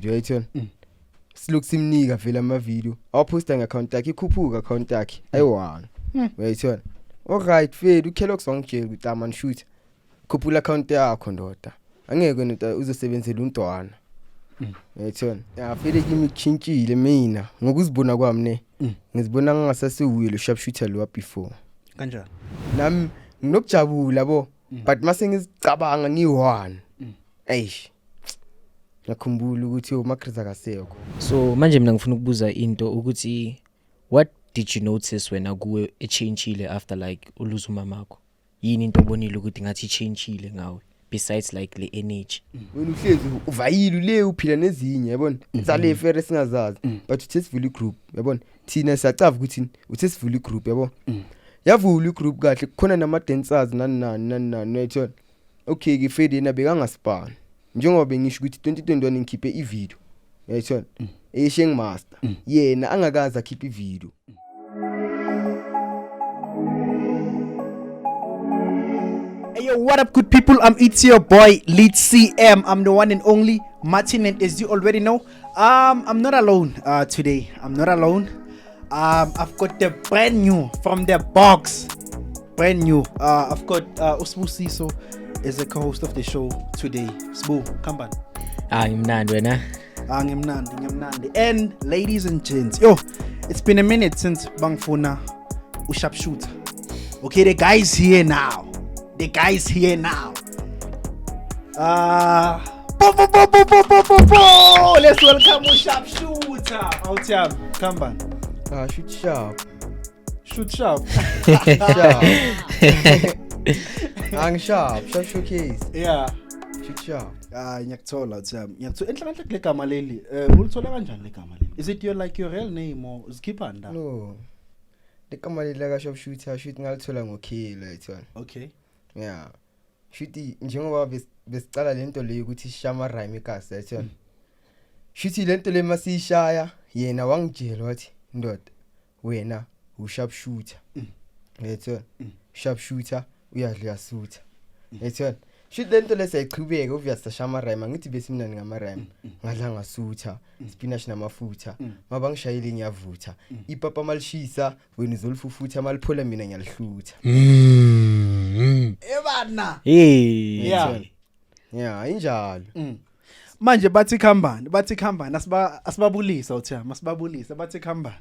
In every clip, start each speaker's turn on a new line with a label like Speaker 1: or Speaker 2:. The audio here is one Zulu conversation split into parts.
Speaker 1: Uyayithola? Silokhu simnika vele ama-video awaphosta nge-account yakhe, ikhuphuka account yakhe ayi-one. Uyayithola? Alright fethu, uKellogg's wangitshela ukuthi ah man, shoot, khuphula account yakho ndoda, angeke ndoda uzosebenzela umntwana. Uyayithola? Ya, vele kimi kuchintshile mina ngokuzibona kwami ne. Ngizibona ngingasasewuye lo sharpshooter lo before.
Speaker 2: Kanjani?
Speaker 1: Nami nginokujabula bo, but mase ngizicabanga ngiyi-one, eish, ngiyakhumbula ukuthi uMagriz akasekho.
Speaker 3: So manje mina ngifuna ukubuza into ukuthi what did you notice wena kuwe echangile after like uluze umamakho? Yini into obonile ukuthi ngathi ichangile ngawe besides like le energy?
Speaker 1: Wena uhlezi uvayile le, uphila nezinye, yabona, zale fere singazazi, but uthe sivula igroup, yabona, thina siyacava ukuthi uthe sivula igroup, yabo, yavula igroup kahle, kukhona nama dancers nani nani nani nani, uyayithola? Okay ke Fede, yena bekangasipani njengoba bengisho ukuthi 2021 ngikhiphe ivideo, uyayithola, eSheng Master, yena angakaze akhiphe ivideo.
Speaker 2: Hey yo, what up, good people? It's your boy Lead CM. I'm the one and only Martin, and as you already know, I'm not alone today. I'm not alone. I've got the brand new from the box, brand new. I've got uSbu Siso as the co-host of the show today. Sbu, come on.
Speaker 3: Ah, ngimnandi, wena?
Speaker 2: Ah, ngimnandi, ngimnandi. And ladies and gents, yo, it's been a minute since bangifuna usharpshooter. Okay, the guy's here now. The guy's here now. Bo, bo, bo, bo, bo, bo, bo, bo. Let's welcome usharpshooter. Awuthiyami, come on.
Speaker 1: Ah, shoot sharp.
Speaker 2: Shoot sharp.
Speaker 1: Sharp, angisharp sharp showcase. Shoot sharp.
Speaker 2: Ah, ngiyakuthola Awuthiyami. Ngiyakuthola. Enhle kahle kule gama leli. Eh, ulithola kanjani le gama leli? Is it your like your real name or uzikhipha nda?
Speaker 1: No, legama leli laka sharp shooter, shoot, ngalithola ngokhilo, uyayithola?
Speaker 2: Okay.
Speaker 1: Yeah, shuthi njengoba besicala lento leyo ukuthi sishaya ama-rhyme ekasi, uyayithola, shuthi lento le masiyishaya, yena wangitshela wathi, "Ndoda, wena u-sharp shooter," uyayithola? Sharp shooter, uyadla uyasutha, uyayithola? Shuthi lento le siyayichubeka, obvious sashaya ama-rhyme, angithi besimnandi ngama-rhyme, ngadla ngasutha, spinach namafutha, mabangishayile ngiyavutha, ipapa malishisa wena uzolifufutha, maliphola mina ngiyalihlutha.
Speaker 2: Ebana.
Speaker 3: Hey.
Speaker 1: Yeah, injalo.
Speaker 2: Manje bathi khambani, bathi khambani, asibabulisa uthiyami, asibabulisa, bathi khambani.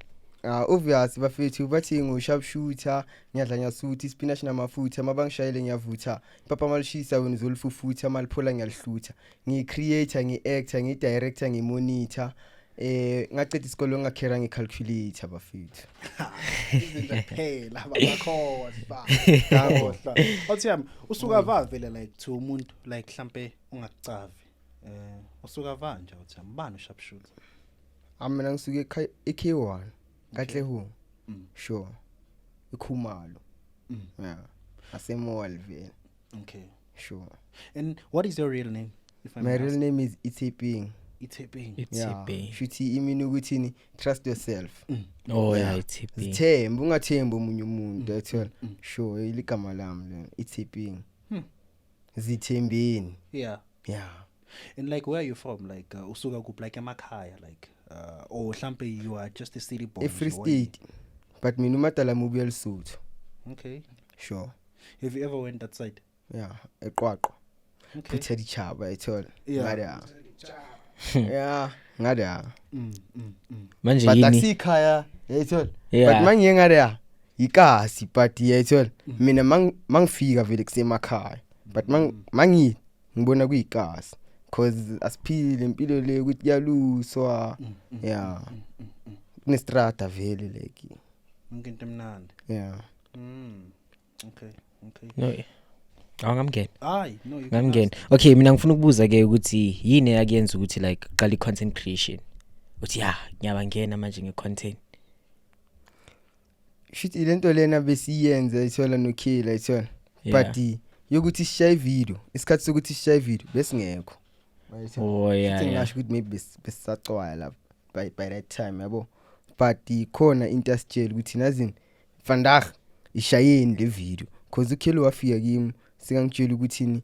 Speaker 1: Ah, obvious bafethu, bathi ngu sharp shooter, ngiyadla ngiyasutha, ispinach namafutha, mabangishayele ngiyavutha, ipapa malishisa wena uzolifufutha, maliphola ngiyalihlutha, ngiyi-creator, ngi-actor, ngiyi-director, ngiyi-monitor, ngaceda isikolo ngakhera ngi-calculator bafethu.
Speaker 2: Izinto kuphela bakhohlwa. Bakhohlwa. Awuthiyami, usuka va vele like to umuntu like mhlambe ungakucavi. Eh, usuka va nje awuthiyami, bani usharp shooter?
Speaker 1: Ah, mina ngisuke e-K1, Katlehong. Sure, ikhumalo. Yeah, asemall vele. Sure.
Speaker 2: And what is your real name? If I
Speaker 1: My
Speaker 2: may
Speaker 1: real
Speaker 2: ask?
Speaker 1: Name is Itseping.
Speaker 2: Itseping.
Speaker 1: Yeah.
Speaker 3: Itsiphi.
Speaker 1: Shuthi imini ukuthini, trust yourself.
Speaker 3: Oh yeah,
Speaker 1: Yeah.
Speaker 3: itsiphi.
Speaker 1: Zithembe, ungathembi omunye umuntu, uyathola? Sure, iligama lami lona, Itseping. Zithembeni. Yeah.
Speaker 2: And like where are you from? Like usuka kuphi, like emakhaya, like or mhlambe you are just a city boy?
Speaker 1: E-Free
Speaker 2: Nje, why-
Speaker 1: State, but mina umadala mubi eLesotho. Sure.
Speaker 2: Have you ever went that side?
Speaker 1: Yeah, eQwaqwa. Phutha dichaba, uyathola? Ngada, yeah, ngada.
Speaker 3: Manje
Speaker 1: But
Speaker 3: yini?
Speaker 1: akusikhaya, uyayithola? But mangiye ngada ikasi, but uyayithola, mina mangifika vele kusemakhaya, but mangi ngibona kuyikasi cause asiphile impilo le ukuthi kuyaluswa, yeah, kunestrata vele like.
Speaker 2: Yonke into emnandi.
Speaker 1: Yeah.
Speaker 2: Okay.
Speaker 3: No. Awangamngena.
Speaker 2: Hayi, no, you can
Speaker 3: Ngamngena. Okay, mina ngifuna ukubuza ke ukuthi yini eyakuyenza ukuthi like qala i-content creation? Uthi ya, ngiyabangena manje nge-content.
Speaker 1: Shuthi lento lena besiyenza, ithola, nokhila, ithola, but yokuthi sishaye video, isikhathi sokuthi sishaye video besingekho.
Speaker 3: Oh yeah.
Speaker 1: Futhi ngingasho ukuthi maybe besisacwaya lapha by that time, yabo, but ikhona into asitshela ukuthi nazini vandag ishayeni le video, cause ukhelo wafika kimi singangitshela ukuthi ni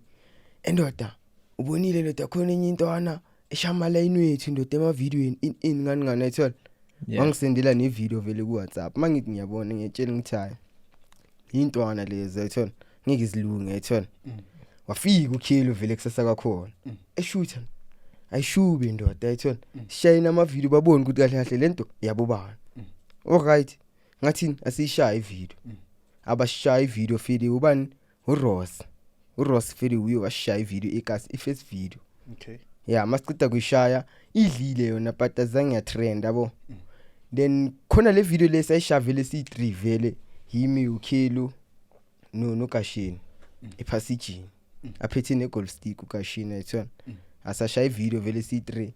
Speaker 1: endoda ubonile ndoda khona enye intwana. Eshaya amalayini wethu, ndoda, emavidiyweni, in in ngani ngani, ayithola. Wangisendela nevideo vele ku WhatsApp. Mangithi ngiyabona, ngiyatshela ngithi hayi, intwana lezi, ayithola, ngeke izilunge, ayithola. Wafika ukhilo vele kusasa kwakhona, eshutha ayishube, ndoda, ayithola. Sishayina amavideo, babone ukuthi kahle kahle lento yabobani. Alright, ngathini, asiyishaya ivideo. Abashaya ivideo fili ubani, uRoss. uRoss fili uye washaya ivideo ekasi, i-first video. Yeah, masicida kuyishaya idlile yona, but azange yatrend, yabo. Then khona le video le sayishaya vele siyi3 vele, yimi, uKhelo no noGashini ephasijini, aphethe ne-golf stick uGashini, ayithona. Asashaya ivideo vele siyi3,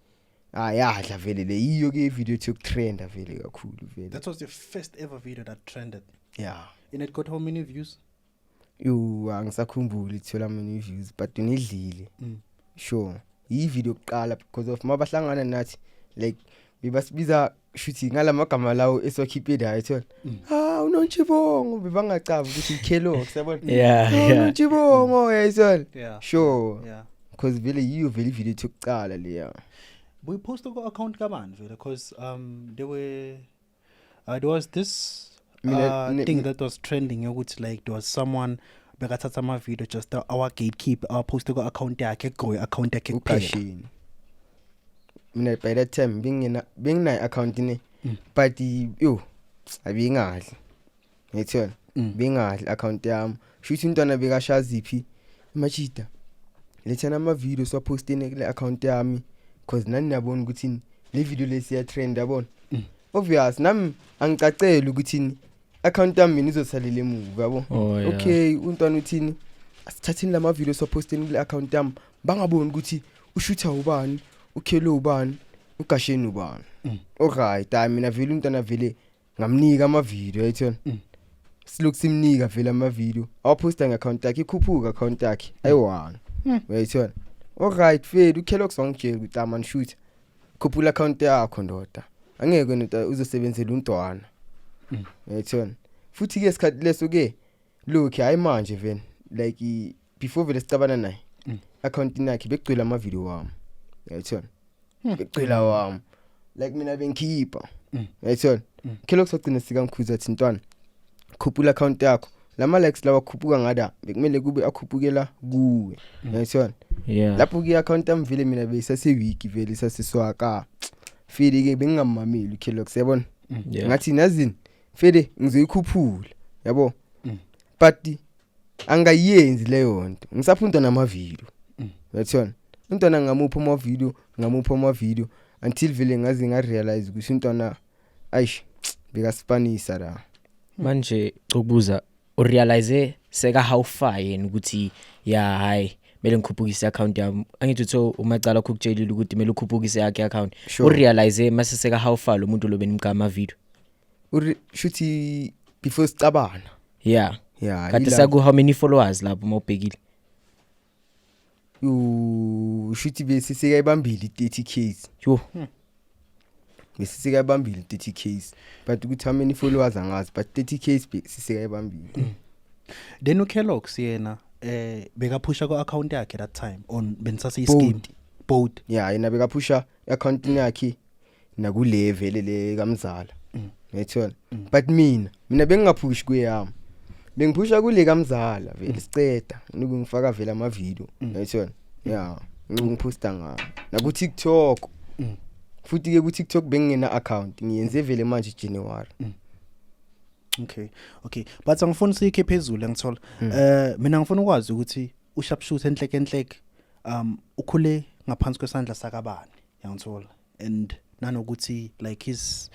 Speaker 1: ayadla vele. Le yiyo ke ivideo ethi yokutrenda vele kakhulu vele.
Speaker 2: That was the first ever video that trended?
Speaker 1: Yeah.
Speaker 2: And it got how many views?
Speaker 1: Yo, angisakhumbuli ithola many views, but unidlile. Sure, yi-video yokuqala because of mabahlangana nathi, like bebasibiza shuthi ngalamagama lawo esiwakhiphe la, ayithola. Ah, uNontshibongo, bebangacavi ukuthi uKhelok, siyabona. Ah, uNontshibongo, ayithola. Sure. Because vele yiyo vele ivideo yethu yokuqala leya.
Speaker 2: We posted ku account kabani vele? Because there was this thing that was trending yokuthi like there was someone bekathatha ama video, just our gatekeep, our post ku account yakhe, grow account yakhe kuphela.
Speaker 1: Ugashini, mina by that time bengina benginayo account ne, but yo, abingadli, ngithola. Bengadli account yami, shuthi umntwana bekashaya ziphi majida, lethana ama video siwapostene kule account yami, cause nani niyabona ukuthi le video lesiya trend, yabona. Obvious nami angicaceli ukuthi account yami mina izosalela emuva, yabo.
Speaker 3: Oh, yeah.
Speaker 1: Okay, umntwana uthini, asithatheni lama video siwaposteni kule account yami, bangaboni ukuthi ushutha ubani, ukhelo ubani, ugasheni ubani. Alright, hayi, mina vele umntwana vele ngamnika ama video, ayithola. Silokhu simnika vele ama video, awaphosta nge-account yakhe, ikhuphuka account yakhe ayi-one, uyayithola. Alright fedi, ukhelo kusangitshela ukuthi amani shoot, khuphula account yakho, ndoda, angeke ndoda uzosebenzela umntwana, uyayithola. Futhi ke isikhathi leso ke lokhu, hayi manje vele, like before vele sicabana naye, account yakhe bekugcwele ama video wami, uyayithola, bekugcwele wami, like mina bengikhipha, uyayithola. Khelo kusagcina sikamkhuza athi, "Ntwana, khuphula account yakho, lama likes lawa khuphuka ngada bekumele kube akhuphukela kuwe," uyayithola. Lapho ke account yami vele mina beyisase week vele, isaseswaka fili ke, bengingamameli ukhelo, siyabona. Ngathi nazini fede ngizoyikhuphula, yabo. But angayenzi leyo nto, ngisapha umntwana amavideo, uyathola. Umntwana ngamupha amavideo, ngamupha amavideo until vele ngaze ngarealize ukuthi umntwana, ayish, bekasipanisa la.
Speaker 3: Manje ukubuza, urealize seka how far yena ukuthi ya, hayi, kumele ngikhuphukise i-account yami? Angithi uthe umacala ukukutshelile ukuthi kumele ukhuphukise yakhe i-account. Urealize mase seka how far lo muntu lo benimka ama video?
Speaker 1: Uri shuthi before sicabana?
Speaker 3: Yeah.
Speaker 1: Yeah.
Speaker 3: Kade saku how many followers lapho mawubhekile?
Speaker 1: Shuthi bese sekayibambile i-30 Ks.
Speaker 3: Yo.
Speaker 1: Bese sekayibambile i-30 Ks, but ukuthi how many followers angazi, but 30 Ks sisekayibambile.
Speaker 2: Then uKellogg's yena bekaphusha ku account yakhe that time on benisase scheme?
Speaker 1: Both.
Speaker 2: Both.
Speaker 1: Yeah, yena bekaphusha i-account yakhe nakule vele le kamzala, ngiyathola. But mina bengingaphushi kuyami, bengiphusha kule kamzala vele, siceda nuku ngifaka vele ama video, ngiyathola. Yeah, ngiphosta ngayo naku TikTok. Futhi ke ku TikTok bengingena account, ngiyenze vele manje January.
Speaker 2: Okay, but angifuni siyikhe phezulu, ngithola. Mina ngifuna ukwazi ukuthi usharpshooter enhleke enhleke ukhule ngaphansi kwesandla sakabani, yangithola, and nanokuthi like his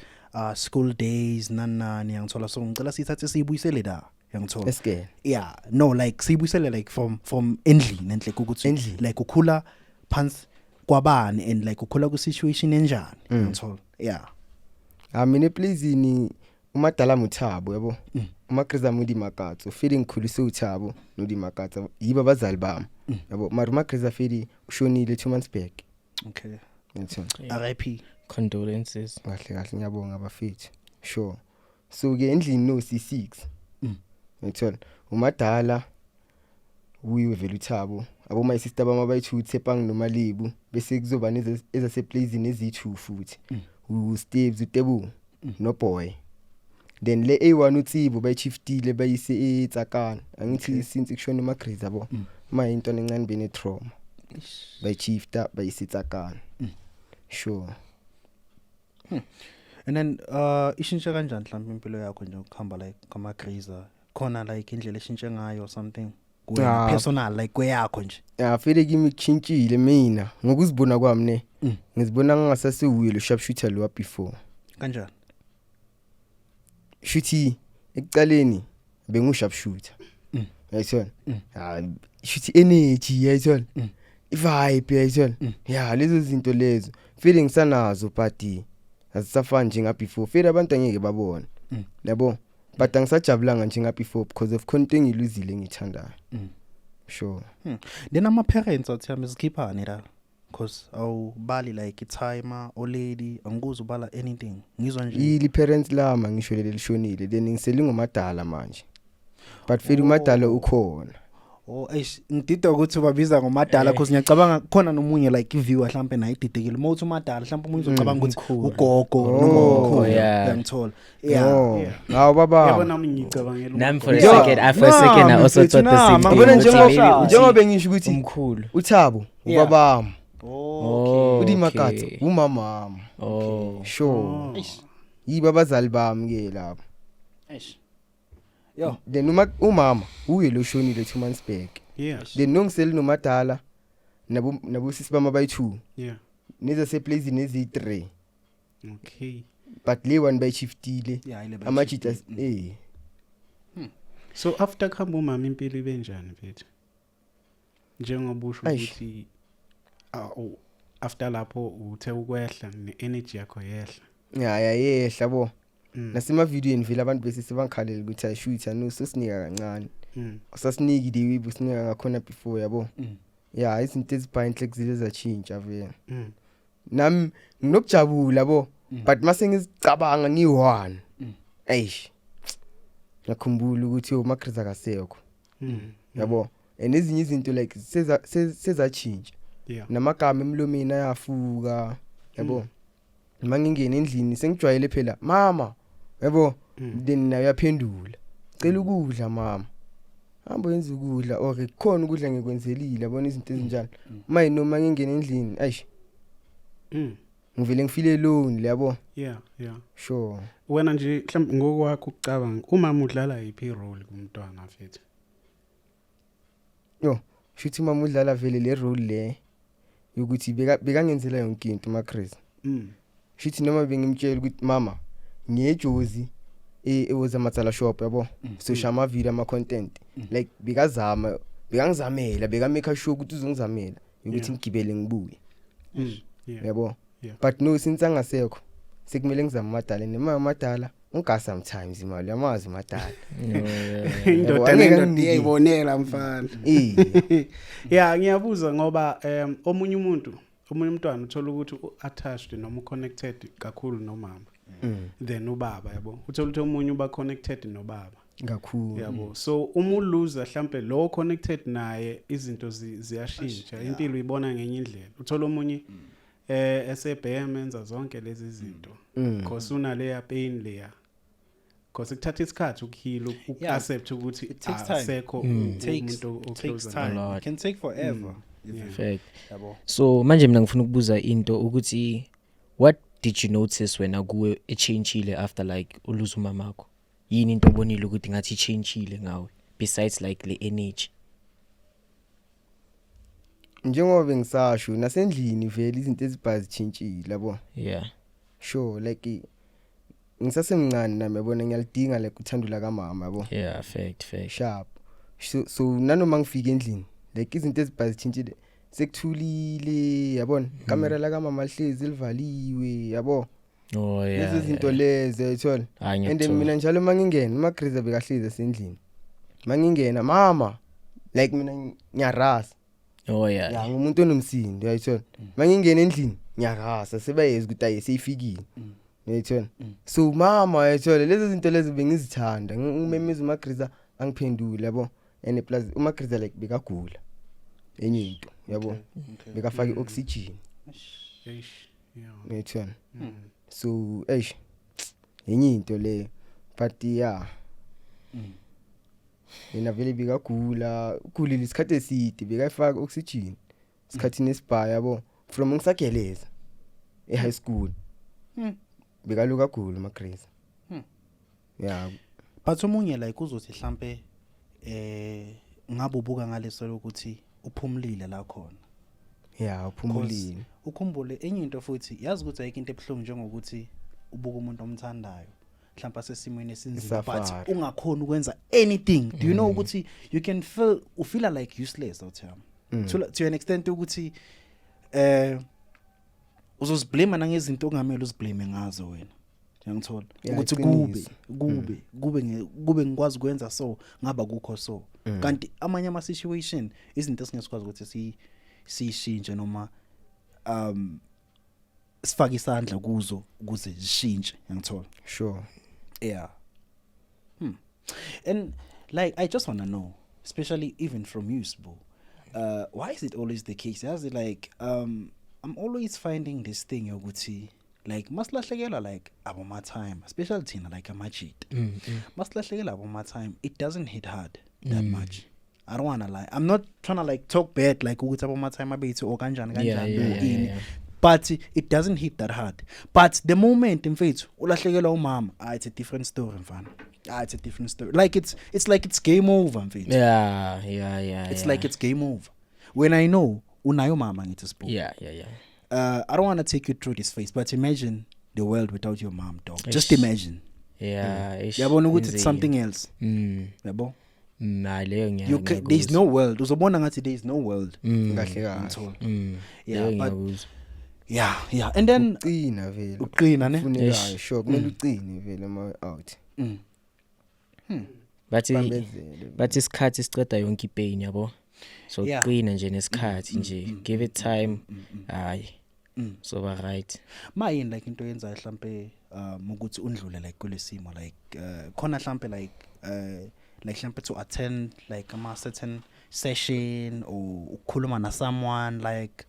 Speaker 2: school days nani nani, yangithola. So ngicela sithathe siyibuyisele la, yangithola.
Speaker 1: Esikele?
Speaker 2: Yeah, no, like siyibuyisele like from endlini enhleke ukuthi
Speaker 1: Endlini.
Speaker 2: like ukhula phansi kwabani and like ukhula ku situation enjani, yangithola, yeah.
Speaker 1: Ah, mina eplazini umadala muthabo, yabo, uMagriza Mudi Makatso feli, ngikhuliswe uThabo noDi Makatso, yibo abazali bami, yabo. Mara uMagriza feli ushonile 2 months back. Ngithola.
Speaker 2: RIP.
Speaker 3: Condolences.
Speaker 1: Kahle kahle, ngiyabonga abafethu. Sure, so ke endlini no C6, ngithola umadala uyiwe vele uThabo. Abo my sister bama bayi-2, Tshepang noMalibu, bese kuzoba ezaseplazini eziyi-2 futhi, uSteves, uTebu noBoy. Then le A1, uTsibo, bayishiftile bayise eTsakana, angithi? Since kushona uMagriza, yabo, ma intwana encane bene trauma, bayishifta bayise eTsakana. Sure.
Speaker 2: And then ishintshe kanjani mhlawumbe impilo yakho nje ukuhamba like kama-Griza khona, like indlela eshintshe ngayo or something kuwena,
Speaker 1: Ah.
Speaker 2: personal, like kweyakho nje?
Speaker 1: Ya, vele kimi kuchintshile mina ngokuzibona kwami, ne. Ngizibona ngingasasewuye lo sharpshooter lo before.
Speaker 2: Kanjani?
Speaker 1: Shuthi ekucaleni bengu sharpshooter, yayithola? Ha, shuthi energy, yayithola? Ivibe, yayithola? Ya, lezo zinto lezo vele ngisanazo, but azisafani njenga before. Vele abantu angeke babone, yabo, but angisajabulanga njenga before because of khona into engiluzile engithandayo. Sure.
Speaker 2: Then ama-parents athi yami zikhiphani la, cause awubali like i-timer olady, angikuze ubala anything, ngizwa nje.
Speaker 1: Ili parents lama ngisho leli lishonile, then ngiselingomadala manje, but vele umadala ukhona.
Speaker 2: Oh, eish, ngidida ukuthi ubabiza ngomadala, cause ngiyacabanga khona nomunye like i-viewer mhlambe naye ididekile uma uthi umadala, mhlambe omunye uzocabanga ukuthi
Speaker 3: Umkhulu.
Speaker 2: ugogo
Speaker 1: Oh.
Speaker 2: noma umkhulu.
Speaker 3: Yeah.
Speaker 2: Uyangithola? Yeah.
Speaker 1: Oh, hawu baba.
Speaker 4: Yabona, nami ngicabangela
Speaker 3: Nami for a
Speaker 1: Yeah.
Speaker 3: second, I for a second I
Speaker 2: Nah,
Speaker 3: also thought the same
Speaker 2: nah,
Speaker 3: thing.
Speaker 1: Yabona,
Speaker 3: ukuthi
Speaker 1: njengoba
Speaker 3: maybe uthi
Speaker 1: njengoba bengisho ukuthi
Speaker 3: umkhulu.
Speaker 1: uThabo ubabami.
Speaker 3: Oh,
Speaker 1: uDimakatso
Speaker 3: okay.
Speaker 1: umamama.
Speaker 3: Oh.
Speaker 1: Sure, yibo abazali bami ke lapho.
Speaker 2: Eish. Yo.
Speaker 1: Then uma umama uye lo shonile 2 months back. Then nongiseli nomadala nabo sisi bama bayi2, nezaseplazini eziyi3. But le one bayishiftile.
Speaker 2: Yeah, ile.
Speaker 1: Amajita eh.
Speaker 4: So after kuhamba umama, impilo ibe njani mfethu, njengoba usho
Speaker 1: Eish.
Speaker 4: ukuthi after lapho uthe ukwehla ne-energy yakho yehla?
Speaker 1: Ya, yayehla bo. Nasemavidiyweni vele abantu bese sebangikhalela ukuthi ayishutha no, sosinika kancane, asasiniki the way businika ngakhona before, yabo. Ya, izinto ezibhayi zile zatshintsha vele. Nami nginokujabula, bo, but mase ngizicabanga ngiyi-one, eish, ngiyakhumbula ukuthi uMagriza akasekho, yabo, and ezinye izinto like sezatshintsha. Namagama emlomeni ayafuka, yabo. Uma ngingena endlini sengijwayele phela mama, yabo. Then naye uyaphendula, cela ukudla mama, hamba yenza ukudla or kukhona ukudla ngikwenzelile, yabona, izinto ezinjalo. Maye, noma ngingena endlini, ayish, ngivele ngifile lonely, yabo. Sure.
Speaker 4: Wena nje mhlawumbe ngokwakho ukucabanga, umama udlala yiphi irole kumntwana mfethu?
Speaker 1: Shuthi mama udlala vele le role le yokuthi bekangenzela yonke into maChris. Shuthi noma bengimtshela ukuthi mama ngiyejozi ewoza matsala shop, yabo, so shama video ama content, like bekazama, bekangizamela, bekamake sure ukuthi uzongizamela ukuthi ngigibele ngibuye, yabo. But no, since angasekho sekumele ngizame amadala, noma amadala unga sometimes imali yamazi amadala.
Speaker 4: Indoda
Speaker 1: Angeke
Speaker 4: nendoda
Speaker 1: anginike.
Speaker 4: iyayibonela mfana.
Speaker 1: Eh.
Speaker 4: Yeah, ngiyabuza ngoba omunye umuntu, omunye umntwana uthola ukuthi u-attached noma uconnected kakhulu nomama then ubaba, yabo, uthola ukuthi omunye uba connected nobaba.
Speaker 1: Kakhulu.
Speaker 4: Yabo, so uma uluza mhlambe lo connected naye, izinto ziyashintsha, impilo uyibona ngenye indlela. Uthola omunye esebhema, enza zonke lezi zinto because unaleya pain leya, because kuthatha isikhathi ukuheal, uku-accept ukuthi
Speaker 2: It takes time.
Speaker 4: asekho
Speaker 2: Takes
Speaker 4: umuntu
Speaker 2: takes
Speaker 4: o-close
Speaker 2: time.
Speaker 3: A lot.
Speaker 2: It can take forever.
Speaker 3: Fact.
Speaker 2: Yabo.
Speaker 3: So manje mina ngifuna ukubuza into ukuthi what did you notice wena kuwe echangile after like uluze umamakho? Yini into obonile ukuthi ngathi ichangile ngawe besides like le energy?
Speaker 1: Njengoba bengisasho, nasendlini vele izinto ezibhazi zitshintshile, yabo. Sure, like ngisasemncane nami, yabona, ngiyalidinga like uthando la kamama, yabo.
Speaker 3: Yeah, fact, fact.
Speaker 1: Sharp. So nanoma ngifika endlini, like izinto ezibhazi zitshintshile, sekuthulile, yabona, kamera la kamama lihlezi livaliwe, yabo.
Speaker 3: Oh yeah.
Speaker 1: Lezo zinto lezo, uyayithola?
Speaker 3: Hayi,
Speaker 1: And
Speaker 3: ngiyakuthola.
Speaker 1: mina njalo mangingena, uMagriza bekahlezi esendlini, mangingena mama, like mina ngiyarasa.
Speaker 3: Oh yeah.
Speaker 1: Ya, ngumuntu onomsindo, uyayithola? Mangingena endlini ngiyarasa, sebayeza ukuthi ayi, seyifikile, uyayithola? So mama, uyayithola, lezo zinto lezo bengizithanda. Ngimemeza uMagriza angiphendule, yabo. And plus uMagriza like bekagula. Enye into, yabo, bekafaka i-oxygen.
Speaker 4: Eish, yeah.
Speaker 1: Ngiyithona. So eish, enye into le, but yeah, yena vele bekagula, ugulile isikhathi eside, bekayifaka oxygen isikhathini esibhaya, yabo, from ngisageleza e-high school. Bekaloku agula uMagrace. Yeah.
Speaker 2: But omunye like uzothi mhlambe ngabe ubuka ngaleso lokuthi uphumulile la khona.
Speaker 1: Yeah, uphumulile.
Speaker 2: Ukhumbule enye into futhi, yazi ukuthi ayikho into ebuhlungu njengokuthi ubuka umuntu omthandayo mhlawumbe asesimweni esinzima, but
Speaker 1: Isafari.
Speaker 2: ungakhona ukwenza anything. Do you know ukuthi you can feel, ufeel like useless out here to an extent ukuthi uzoziblame nangezinto ongamele uziblame ngazo wena, uyangithola?
Speaker 1: Yeah,
Speaker 2: Ukuthi kube
Speaker 1: iqiniso.
Speaker 2: kube ngikwazi ukwenza so, ngaba kukho so. Kanti amanye ama situation, izinto esingesikwazi ukuthi siyishintshe noma sifake isandla kuzo ukuze zishintshe, uyangithola?
Speaker 1: Sure.
Speaker 2: Yeah. And like, I just want to know, especially even from you, Sbu, why is it always the case, yazi, like I'm always finding this thing yokuthi like masilahlekelwa like aboma time, especially thina like amajita, masilahlekelwa aboma time, it doesn't hit hard that much. I don't wanna lie, I'm not trying to like talk bad like ukuthi aboma time abethu or kanjani kanjani or ini, but it doesn't hit that hard. But the moment, mfethu, ulahlekelwa umama, ah, it's a different story, mfana. Ah, it's a different story. Like it's like it's game over, mfethu. It's like it's game over when I know unayo mama, ngithi, Sbu. I don't want to take you through this phase, but imagine the world without your mom, dog. Just
Speaker 3: Eish.
Speaker 2: imagine.
Speaker 3: Yeah, eish,
Speaker 2: Yabona ukuthi it's
Speaker 3: inzima.
Speaker 2: something else, yabo.
Speaker 3: Hayi, leyo
Speaker 2: You can, there is no world, uzobona ngathi there is no world.
Speaker 1: Kahle kahle.
Speaker 2: Ngithola.
Speaker 3: Yeah,
Speaker 2: Yeah, but
Speaker 3: ngiyakuzwa.
Speaker 2: yeah, and then
Speaker 1: Uqina vele.
Speaker 2: Uqina, ne?
Speaker 1: Funekayo.
Speaker 3: Eish.
Speaker 1: Sure, kumele uqine vele ama out.
Speaker 3: Bathi
Speaker 1: Bambezele.
Speaker 3: Bathi isikhathi siceda yonke ipain, yabo, so qina nje nesikhathi nje, give it time, hayi, so ba right.
Speaker 2: Mayini like into yenzayo mhlambe ukuthi undlule like kulesimo, like khona mhlambe like mhlambe to attend like ama certain session or ukukhuluma na someone, like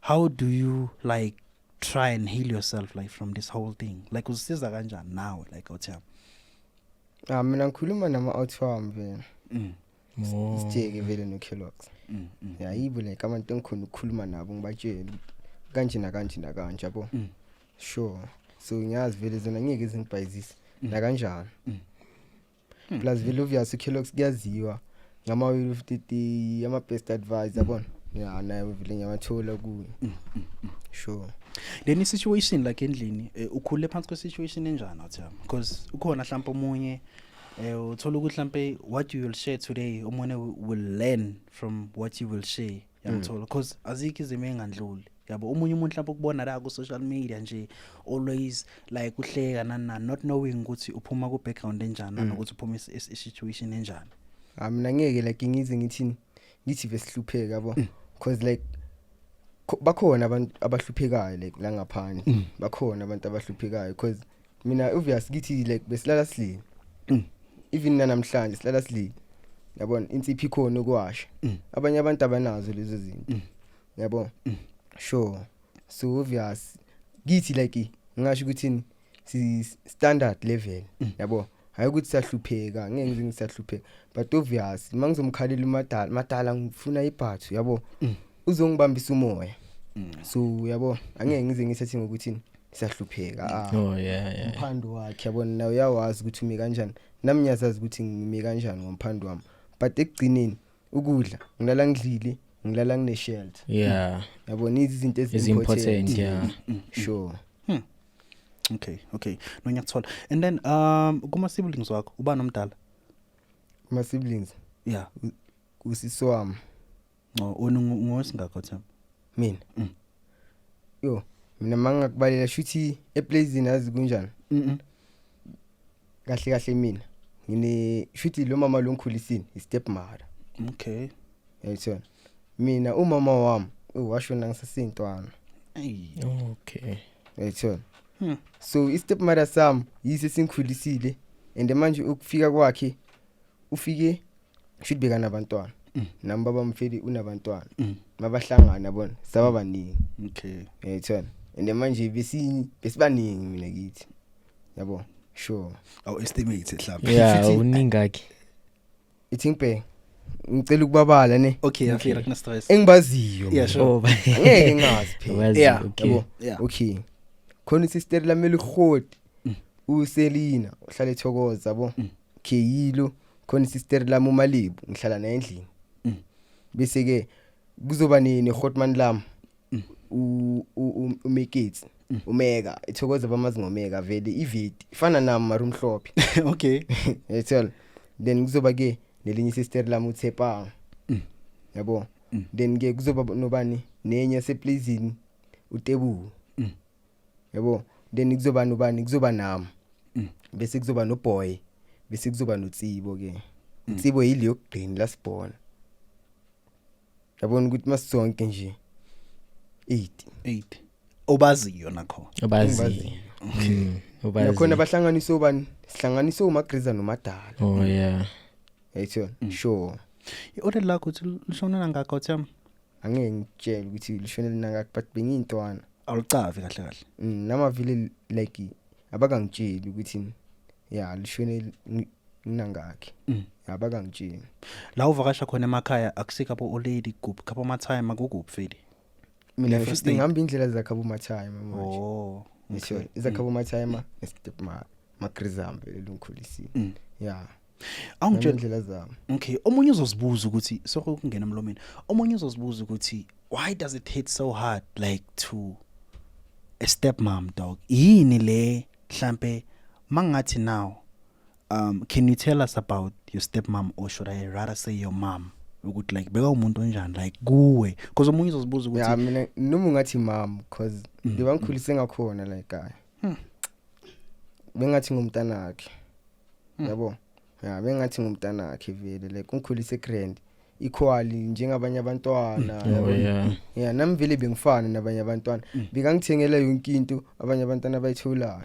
Speaker 2: how do you like try and heal yourself like from this whole thing? Like uzisiza kanjani nawe like awuthiyami?
Speaker 1: Ah, mina ngikhuluma nama out wami vele.
Speaker 3: Oh.
Speaker 1: Sijeke vele no Kellogg's. Yeah, yibo like abantu engikhona ukukhuluma nabo, ngibatshele kanje nakanje nakanje, yabo. Sure, so ngiyazi vele zona ngeke zingibhayizise nakanjani. Plus vele obvious uKellogg's kuyaziwa ngama-will of the day, ama-best advice, yabona. Ya, naye vele ngiyawathola kuye, sure.
Speaker 2: Then i-situation like endlini, ukhule phansi kwe-situation enjani, awuthiyami? Because ukhona mhlawumbe omunye uthola ukuthi mhlambe what you will share today, omunye will learn from what you will share, yangithola? Because azikho izimo engandluli, yabo. Omunye umuntu mhlawumbe ukubona la ku social media nje, always like uhleka nani nani, not knowing ukuthi uphuma ku background enjani nanokuthi uphuma i-situation enjani.
Speaker 1: Ah, mina ngeke like ngize ngithini, ngithi besihlupheka, yabo, because like bakhona abantu abahluphekayo like la ngaphandle, bakhona abantu abahluphekayo, because mina obvious kithi like besilala silile. Even namhlanje silala silile, yabona, insipho ikhona ukuwasha. Abanye abantu abanazo lezo zinto, yabo. Sure, so obvious kithi like ngingasho ukuthi si standard level, yabo, hayi ukuthi siyahlupheka, ngeke ngize ngisahlupheka, but obvious mangizomkhalela umadala, madala ngifuna ibhathu, yabo, uzongibambisa umoya. So yabo, angeke ngize ngisethi ngokuthi siyahlupheka, ah.
Speaker 3: Oh yeah.
Speaker 1: Umphando wakhe, yabona, nawe uyawazi ukuthi umi kanjani, nami ngiyazazi ukuthi ngimi kanjani ngomphando wami, but ekugcineni ukudla ngilala ngidlile, ngilala ngine-shelter. Yabona, izinto
Speaker 3: is
Speaker 1: ezi-important.
Speaker 3: Important, yeah.
Speaker 1: Sure.
Speaker 2: Okay, no, ngiyakuthola. And then kuma siblings wakho, ubani omdala?
Speaker 1: My siblings?
Speaker 2: Yeah.
Speaker 1: Usisi wami.
Speaker 2: Oh, wena ngowesingakho, Themba?
Speaker 1: Mina? Yo, mina mangakubalela shuthi eplazini, azi kunjani. Kahle kahle mina ngine shuthi lo mama lo ngikhulisile, i-step mother. Yayithona, mina umama wami washona ngisaseyintwana.
Speaker 2: Ey.
Speaker 1: Yayithona. So i-step mother sami yiso esingikhulisile, and manje ukufika kwakhe, ufike shuthi beka nabantwana. Nami baba mfeli unabantwana, mabahlangana yabona, saba baningi. Uyayithola, and manje besibaningi mina kithi, yabo, sure.
Speaker 2: Awu estimate mhlawumbe.
Speaker 3: Yeah,
Speaker 1: Futhi-
Speaker 3: uningaki?
Speaker 1: Ithi ngibheke, ngicela ukubabala ne.
Speaker 2: Okay, afira kuna stress.
Speaker 1: Engibaziyo.
Speaker 2: Yeah, sure.
Speaker 3: Oh,
Speaker 1: Angeke ngazi phela.
Speaker 3: wazi, okay.
Speaker 1: Yabo. Okay, khona isister lami elihoti, uSelina, uhlala ethokoza, yabo. Okay, yilo. Khona isister lami uMalibu, ngihlala naye endlini. Bese ke kuzoba ne hotman lami, uMeketsi, umeka ethokoza, bamazi ngomeka vele, iveti ifana nami mara umhlophe. Yayithola, then kuzoba ke nelinye isister lami uThepang, yabo. Then ke kuzoba nobani, nenye yaseplazini, uTebu, yabo. Then kuzoba nobani, kuzoba nami, bese kuzoba noboy, bese kuzoba noTsibo ke. uTsibo yile yokugcina lasibona, yabona ukuthi masonke nje 8.
Speaker 2: 8 obaziyo nakho.
Speaker 3: Obazi.
Speaker 1: Engibaziyo.
Speaker 3: Obazi.
Speaker 1: Nakhona bahlanganiswe ubani? Sihlanganiswe uMagriza noMadala.
Speaker 3: Oh yeah.
Speaker 1: Yayithola, sure.
Speaker 2: I-order lakho uthi lishona nangakho utham?
Speaker 1: Angeke ngitshele ukuthi lishonele nangakhi, but bengiyintwana.
Speaker 2: Awulicavi kahle kahle.
Speaker 1: Nama vele like abakangitsheli ukuthi ya lishone nginangakhi. Abakangitsheli.
Speaker 2: La uvakasha khona emakhaya akusika bo olady kuphi, khapha ama-time akukuphi feli?
Speaker 1: Mina
Speaker 2: Le first
Speaker 1: futhi
Speaker 2: aid.
Speaker 1: ngihamba indlela zakhabo mathime manje.
Speaker 2: Oh.
Speaker 1: Sure, izakhabo mathime nestep ma magrizambe lengikhulisile. Ya.
Speaker 2: Awungitshela.
Speaker 1: Indlela zami.
Speaker 2: Okay, omunye uzozibuza ukuthi, sokungena emlomeni, omunye uzozibuza ukuthi why does it hit so hard like to a stepmom, dog? Yini le mhlambe mangathi now, can you tell us about your stepmom, or should I rather say your mom, ukuthi like beka umuntu onjani like kuwe? Because omunye uzozibuza
Speaker 1: Ya,
Speaker 2: ukuthi
Speaker 1: mina noma ungathi mom, cause ngibangikhulise ngakhona like hayi. Bengathi ngumntanakhe. Yabo. Ya, bengathi ngumntanakhe vele, like ungikhulise grand equally njengabanye abantwana,
Speaker 3: Oh
Speaker 1: yabo.
Speaker 3: yeah.
Speaker 1: Yeah, nami vele bengifana nabanye abantwana. Bekangithengela yonke into abanye abantwana abayitholayo.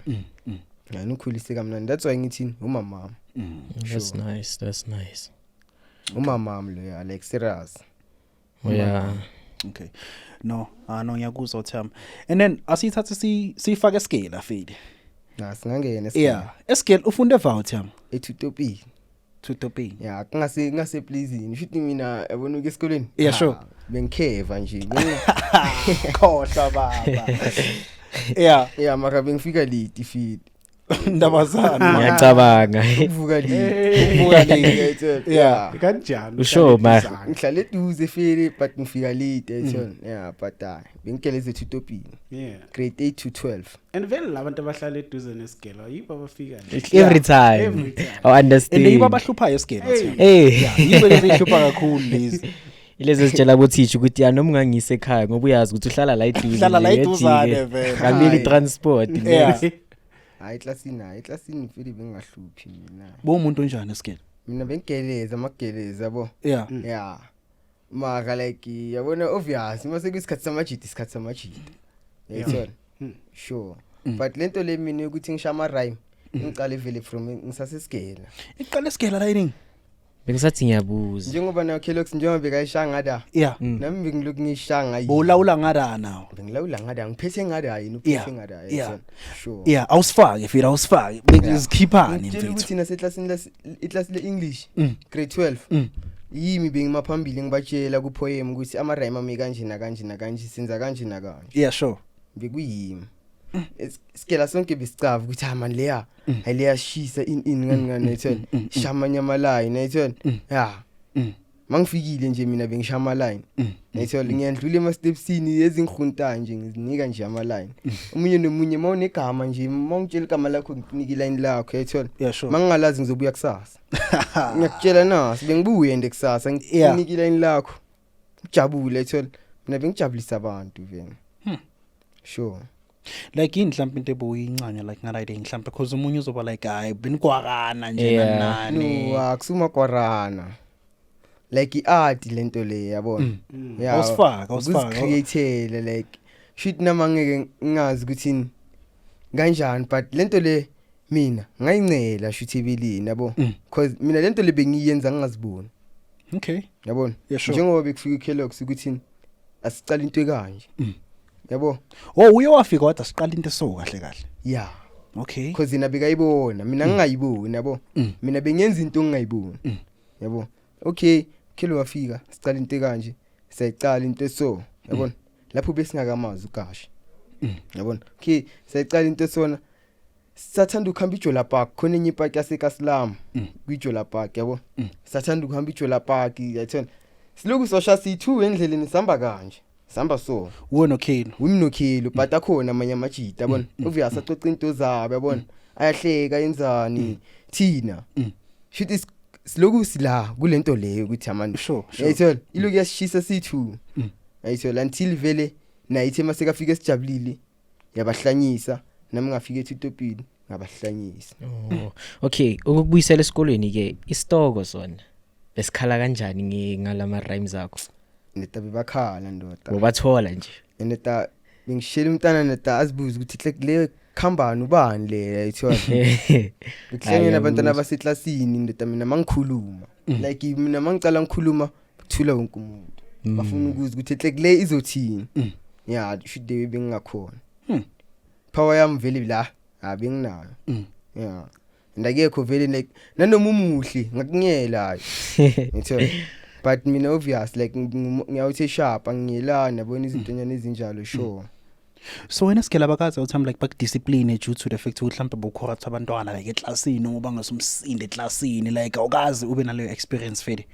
Speaker 1: Ya, ngikhulise kamnandi. That's why ngithi umama.
Speaker 3: That's nice. That's nice.
Speaker 1: Umama lo, ya, like serious.
Speaker 3: Oh yeah.
Speaker 2: Okay, no, ah no, ngiyakuzwa uTham. And then asithathe si sifake scale afile.
Speaker 1: Na singangena.
Speaker 2: Yeah, escale ufunde va uTham?
Speaker 1: Ethutopini.
Speaker 2: Tutopini.
Speaker 1: Ya, kungase pleasing. Shuthi mina yabona uke esikoleni.
Speaker 2: Yeah, sure.
Speaker 1: Bengikheva nje.
Speaker 2: Khohlwa baba, yeah.
Speaker 1: Yeah, mara bengifika late fit.
Speaker 2: Ndabazana.
Speaker 3: Ngiyacabanga.
Speaker 1: Ukuvuka late.
Speaker 2: Ukuvuka late.
Speaker 1: Uyayithola?
Speaker 2: Yeah.
Speaker 4: Kanjani?
Speaker 3: Usho, ma.
Speaker 1: Ngihlale eduze fele, but ngifika late, uyayithola. Yeah, but hayi, bengigeleze ethutopini. Grade 8 to 12.
Speaker 4: And vele labantu abahlala eduze nesigelo yibo abafika nje.
Speaker 3: Every time.
Speaker 4: Every time.
Speaker 3: I understand.
Speaker 2: And yibo abahluphayo esigele.
Speaker 4: Hey.
Speaker 3: Hey.
Speaker 2: Yeah, yibo lezi ezihlupha kakhulu lezi.
Speaker 3: Ilezi ezitshela kuthisha ukuthi ya noma ungangise ekhaya ngoba uyazi ukuthi uhlala la eduze.
Speaker 2: Uhlala la
Speaker 3: nje,
Speaker 2: eduzane
Speaker 3: uyajike.
Speaker 2: vele.
Speaker 3: Ngamile
Speaker 1: Hayi.
Speaker 3: transport.
Speaker 2: Yeah.
Speaker 1: Hayi, eklasini, hayi, eklasini vele bengingahluphi mina.
Speaker 2: Bowumuntu onjani esigele?
Speaker 1: Mina bengigeleza amageleza, yabo. Yeah, mara like yabona, obvious mase kuyisikhathi samajita, isikhathi samajita, uyayithola. Sure, but lento le mina ukuthi ngisha ama rhyme ngicale vele from ngisasesigela.
Speaker 2: Iqala esigela lighting.
Speaker 3: Bengisathi ngiyabuza.
Speaker 1: Njengoba nayo Kellogg's, njengoba bekayishaya ngada, nami bengilokhu ngishaya ngayi.
Speaker 2: Bowulawula ngada nawo.
Speaker 1: Bengilawula ngada, ngiphethe ngada, yini uphethe ngada, uyayithola, sure.
Speaker 2: Yeah, awusifake fela, awusifake bekuzikhiphani.
Speaker 1: Ngitshela
Speaker 2: Mfethu.
Speaker 1: ukuthi naseklasini iklasi le-English, grade 12, yimi bengimaphambili ngibatshela ku-poem ukuthi ama-rhyme ami kanje nakanje nakanje, senza kanje nakanje.
Speaker 2: Yeah, sure.
Speaker 1: Bekuyimi. Sigela sonke besicava ukuthi ha man, leya hayi, leyashisa in ngani ngani, ayithola, shamanya ama-line, ayithola. Ya, mangifikile nje mina bengisha ama-line, ayithola, ngiyandlula ema-stepsini ezingihuntayo nje, ngizinika nje ama-line omunye nomunye. Ma unegama nje, ma ungitshela igama lakho, ngikunika iline lakho, ayithola.
Speaker 2: Yeah, sure.
Speaker 1: Mangingalazi ngizobuya kusasa, ngiyakutshela nasi bengibuye nje kusasa, ngikunika iline lakho ujabule, ayithola. Mina bengijabulisa abantu vele, sure.
Speaker 2: Like yini mhlawumbe into eboyincane like ngalighting mhlawumbe, because omunye uzoba like hayi benigwakana nje nani?
Speaker 1: No, akusumagwarana, like i-art lento le, yabona. Yeah.
Speaker 2: Awusifake, awusifake.
Speaker 1: Ukuzicreatela, like shoot nama ngeke ngingazi ukuthi kanjani, but lento le mina ngayincela shuthi ebelini, yabo, cause mina lento le bengiyenza ngingaziboni.
Speaker 2: Okay.
Speaker 1: Yabona?
Speaker 2: Yeah, sure.
Speaker 1: Njengoba bekufika uKellogg's ukuthi asicala into ekanje. Yabo?
Speaker 2: Oh, uye wafika wathi asiqala into eso kahle kahle.
Speaker 1: Yeah.
Speaker 2: Okay.
Speaker 1: Because yena bekayibona, mina ngingayiboni, yabo. Mina bengenza into engingayiboni. Yabo. Okay, Kello wafika, sicala into ekanje, sayicala into eso, yabona? Lapho besingakamazi uGashi. Yabona? Okay, sayicala into esona. Sathanda ukuhamba iJola Park, khona enye ipark yaseKasilam, kwiJola Park, yabo. Sathanda ukuhamba iJola Park, yayithona. Siloku sosha siyi2 endleleni sihamba kanje. Sihamba so.
Speaker 2: Uwe noKhelo.
Speaker 1: Wimnokhilo but akhona amanye amajita, yabona, obvious acoca into zabo, yabona, ayahleka yenzani thina shuthi siloku sila kulento leyo ukuthi amani
Speaker 2: Sure.
Speaker 1: yayithola iloku yasishisa sithu, yayithola, until vele naye ithe masekafika sijabulile yabahlanyisa, nami ngafika ethutopini ngabahlanyisa.
Speaker 3: Oh, okay, ukubuyisela esikolweni ke, isitoko sona besikhala kanjani ngalama rhymes akho?
Speaker 1: Neta bebakhala, ndoda.
Speaker 3: Bobathola nje.
Speaker 1: Neta bengishela umntana, neta azibuze ukuthi le khambani, ubani le, yayithola, bekuhlangene abantwana baseklasini, ndoda. Mina mangikhuluma, like mina mangicala ngikhuluma kuthula wonke umuntu, bafuna ukuzwa ukuthi hle le izothini. Yeah, should they bengingakhona power yami vele la abenginayo. Yeah, and akekho vele, like nanoma umuhle ngakunyela, hayi, ngithola, but mina obvious like ngiyawuthi sharp, angiyelani, yabona, izinto nyana ezinjalo, sure.
Speaker 2: So wena sigela bakazi uthi like bakudiscipline due to the fact ukuthi mhlawumbe bocorrupt abantwana like eklasini noma bangasumsinde eklasini, like awukazi ube naleyo experience fede?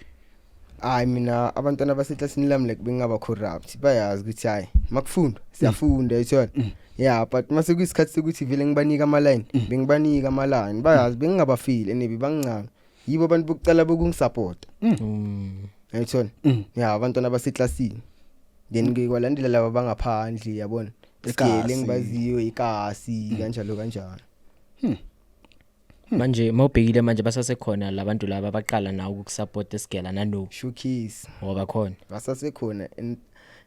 Speaker 1: Hayi, mina abantwana baseklasini lami like bengaba corrupt, bayazi ukuthi hayi, makufundwa siyafunda, yayithola. Yeah, but mase kuyisikhathi sokuthi vele ngibanika ama line, bengibanika ama line, bayazi bengingabafili and bebangincane, yibo abantu bokucala bokungisupport, yayithola. Yeah, abantwana baseklasini, then ke kwalandela laba bangaphandle, yabona,
Speaker 2: Ikasi.
Speaker 1: isigele engibaziyo, ikasi, kanjalo kanjalo.
Speaker 3: Manje mawubhekile manje basasekhona labantu laba abaqala nawe ukusupport esigela nano?
Speaker 1: Showcase.
Speaker 3: Ngoba khona.
Speaker 1: Basasekhona and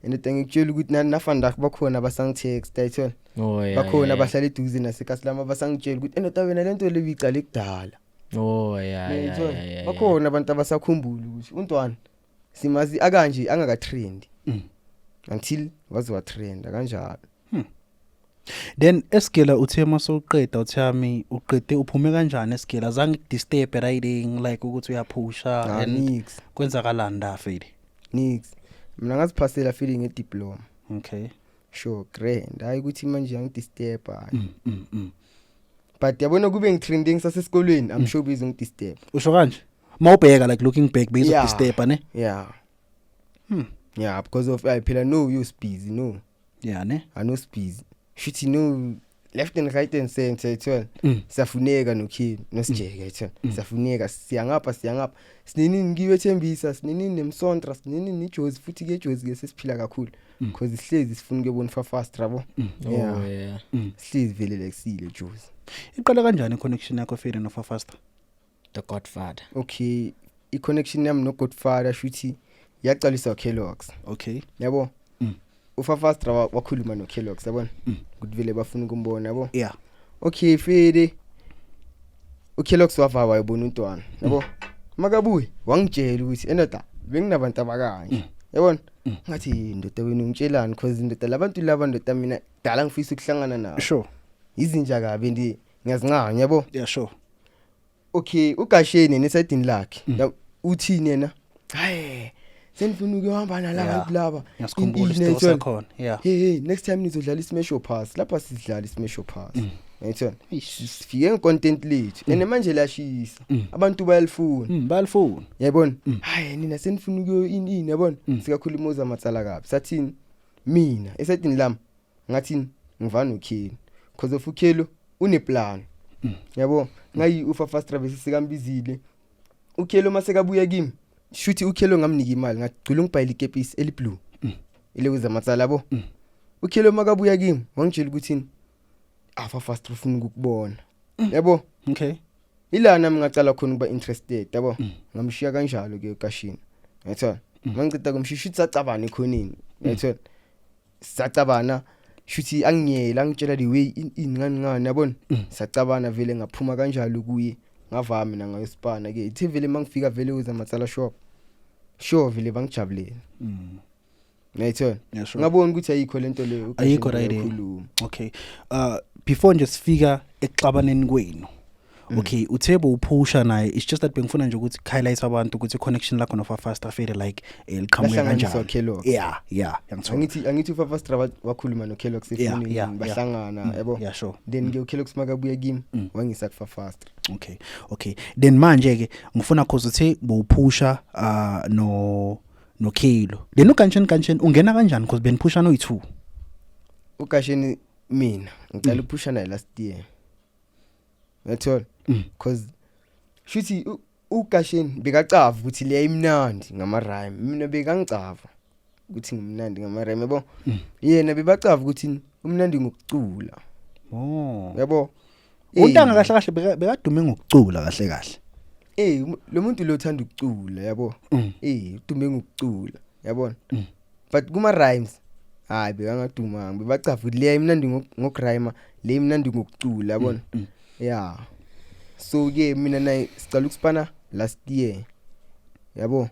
Speaker 1: ngikutshela ukuthi nafandak bakhona basangitext, ayithola.
Speaker 3: Oh yeah.
Speaker 1: Bakhona
Speaker 3: yeah.
Speaker 1: abahlala eduze nasekasilam abasangitshela ukuthi endoda wena lento le uyicale kudala.
Speaker 3: Oh yeah.
Speaker 1: Uyayithola? Bakhona abantu abasakhumbula ukuthi untwana simazi akanje angakatrend until waze watrenda kanjalo.
Speaker 2: Then esigela uthe masewuqeda, uthami uqede uphume kanjani esigela? Azange kudisturb writing, like ukuthi uyaphusha
Speaker 1: Ah,
Speaker 2: and
Speaker 1: nix.
Speaker 2: kwenzakalani la fede?
Speaker 1: Nix, mina ngaziphasela feeling ngediploma. Sure, grand, hayi ukuthi manje yangidisturb, hayi. But yabona kube ngitrending sasesikolweni, I'm sure bezongidisturb.
Speaker 2: Usho kanje mawubheka, like looking back,
Speaker 1: Yeah.
Speaker 2: bezodisturb ne?
Speaker 1: Yeah. Yeah, because of I phela no you busy, no.
Speaker 2: Yeah ne.
Speaker 1: Ano busy shuthi, no, left and right and center, ithola. Siyafuneka nokhini nosijeke, ithola, siyafuneka, siyangapha siyangapha, sinini ngiwe Thembisa, sinini nemsontra, sinini nejozi futhi ke, jozi ke sesiphila kakhulu because sihlezi sifuna ukuyobona fa fast rabo.
Speaker 3: Oh.
Speaker 1: Yeah.
Speaker 3: Yeah.
Speaker 1: Sihlezi vele like sile jozi.
Speaker 2: Iqala kanjani i-connection yakho fede noFafaster?
Speaker 3: The Godfather.
Speaker 1: Okay, i-connection yami no Godfather shuthi yaqaliswa Kellogg's. Yabo, uFafastra wakhuluma no Kellogg's, yabona, ukuthi vele bafuna ukumbona, yabo. Okay fede, uKellogg's wava wayibona untwana, yabo, makabuye wangitshela ukuthi endoda benginabantu abakanje, yabona. Ngathi ndoda wena ungitshelani? Because ndoda labantu laba, ndoda, mina dala ngifisa ukuhlangana nabo. Izinja kabi ndi ngiyazincanya, yabo.
Speaker 2: Yeah, sure.
Speaker 1: Okay, ugasheni nesayidini lakhe. Uthini yena? Hayi, senifuna ukuhamba nalabantu laba.
Speaker 2: Ngiyasikhumbula
Speaker 1: In- in-
Speaker 2: isitoko sakhona, yeah.
Speaker 1: Hey hey, next time nizodlala ismash or pass, lapha sidlala ismash or pass, ngiyithola, sifike ngecontent lethu and manje liyashisa, abantu bayalifuna.
Speaker 2: Bayalifuna.
Speaker 1: Yayibona, hayi nina senifuna ukuyo ini ini, yabona, sikakhuluma uzamatsala kabi, sathini mina esayidini lami, ngathini ngivana ukhelo because of ukhelo uneplan, yabo, ngayi ufa fast travel sikambizile ukhelo masekabuya kimi, shuthi ukhelo ngamnika imali, ngagcula ngibhayile ikepisi eliblue ile uzamatsala, yabo. Ukhelo makabuya kimi wangitshela ukuthi afa fast ufuna ukukubona, yabo. Ila nami ngacala khona ukuba interested, yabo, ngamshiya kanjalo ke ukashini, yayithola. Mangiceda kumshiya shuthi sacabana ekhoneni, yayithola, sacabana shuthi angiyela angitshela the way in ngani ngani, yabona, sacabana vele, ngaphuma kanjalo kuye, ngavama mina ngayosipana ke, ithe vele mangifika vele uza matsala shop. Sure, vele bangijabulela. Ngiyayithola.
Speaker 2: Yeah, sure.
Speaker 1: Ngabona ukuthi ayikho lento leyo.
Speaker 2: Ayikho right there.
Speaker 1: Ukhuluma.
Speaker 2: Okay, before nje sifika ekuxabaneni kwenu, okay, uthe bowuphusha naye, it's just that bengifuna nje ukuthi highlight abantu ukuthi connection lakho noFafastra fele like liqhamuke
Speaker 1: Lahlanganiswa
Speaker 2: kanjani.
Speaker 1: Kellogg's.
Speaker 2: Yeah, yangithola.
Speaker 1: Angithi uFafastra wakhuluma noKellogg's efonini, bahlangana, yabo.
Speaker 2: Yeah, sure.
Speaker 1: Then ke uKellogg's makabuya kimi, wangisa kuFafastra.
Speaker 2: Okay, then manje ke ngifuna, cause uthe bowuphusha no Kilo, then uKanshen, Kanshen ungena kanjani, cause beniphusha no 2?
Speaker 1: Ukasheni mina ngicela uphusha naye last year, yathola, cause shuthi uKasheni bekacava ukuthi leya imnandi ngama rhyme, mina bekangicava ukuthi ngimnandi ngama rhyme, yabo. Yena bebacava ukuthi umnandi ngokucula.
Speaker 2: Oh.
Speaker 1: Yabo.
Speaker 2: Untanga kahle kahle bekadume ngokucula kahle kahle.
Speaker 1: Lo muntu lo uthanda ukucula, yabo. Udume ngokucula, yabona. But kuma rhymes hayi, bekangadumanga, bebacava ukuthi leya imnandi ngokurhyme, le imnandi ngokucula, yabona. Yeah, so ke mina naye sicala ukusipana last year, yabo.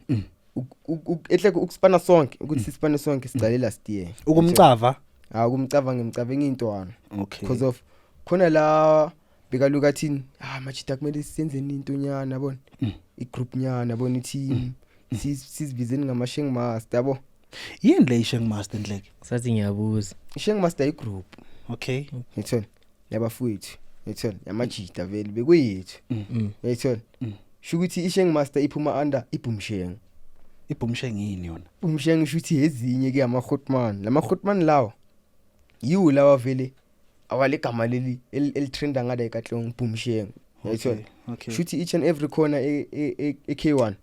Speaker 1: Ehle ukusipana sonke, ukuthi sisipane sonke, sicale last year.
Speaker 2: Ukumcava?
Speaker 1: Ha, ukumcava ngimcave ngintwana.
Speaker 2: Okay.
Speaker 1: Because of khona la bekaluka thini, ah machita, kumele senzeni into nyana, yabona, igroup nyana, yabona, i-team, sizibizeni ngama-Sheng Master, yabo.
Speaker 2: Yini le Sheng Master ndleke?
Speaker 3: Sathi ngiyabuza.
Speaker 1: I-Sheng Master igroup.
Speaker 2: Okay.
Speaker 1: Ngithola yabafowethu, ngithola yamajita, vele bekuyethu. Ngithola sho ukuthi i-Sheng Master iphuma under iBoomsheng.
Speaker 2: IBoomsheng yini yona?
Speaker 1: Boomsheng sho ukuthi ezinye ke ama-hotman, lama-hotman lawa yiwo lawa vele awalegama leli elitrenda ngala eKatlehong, Boomsheng, yayithola.
Speaker 2: Okay.
Speaker 1: Shuthi each and every corner e-K1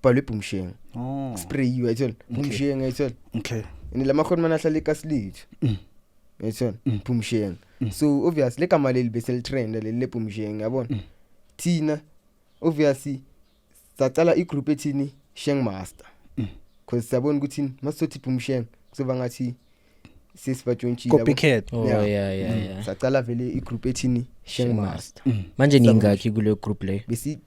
Speaker 1: bhalwe Boomsheng.
Speaker 2: Oh.
Speaker 1: Spray, uyayithola, Boomsheng, uyayithola.
Speaker 2: Okay.
Speaker 1: And lama hotman ahlala ekasi lethu, uyayithola, Boomsheng. So obviously legama leli bese litrenda leli leBoomsheng, yabona. Thina obviously sacala igroup ethini Sheng Master, because siyabona ukuthi masizothi Boomsheng kuzoba ngathi sesibatshontshile, yabo.
Speaker 2: Copycat.
Speaker 3: Oh.
Speaker 1: Yeah.
Speaker 3: Yeah.
Speaker 1: Sacala vele igroup ethini Sheng
Speaker 3: Sheng
Speaker 1: Master.
Speaker 3: Manje ningakhi kule group leyo?
Speaker 1: Besi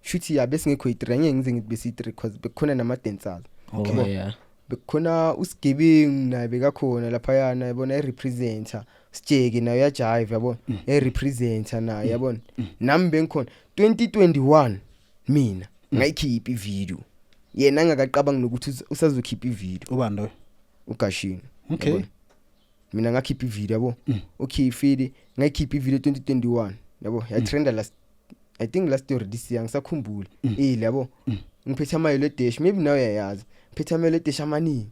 Speaker 1: shuthi ya besingekho yi3, angeke ngize ngithi besi3 because bekukhona nama dancers.
Speaker 3: Oh yeah.
Speaker 1: Bekukhona usigebengu naye bekakhona laphayana, yabona, erepresenter sijeke naye uyajive, yabona, erepresenter naye, yabona. Nami bengikhona 2021, mina ngayikhipha ivideo, yena angakaqabangi nokuthi usazokhipha ivideo.
Speaker 2: Ubani lo?
Speaker 1: Ugashini.
Speaker 2: Okay.
Speaker 1: Yabona? Mina ngakhipha ivideo, yabo. Okay, fili ngayikhipha ivideo 2021, yabo, yatrenda last, I think last year or this year, ngisakhumbula. Yabo, ngiphethe amayelo dash, maybe nawe uyayazi, ngiphethe amayelo dash amaningi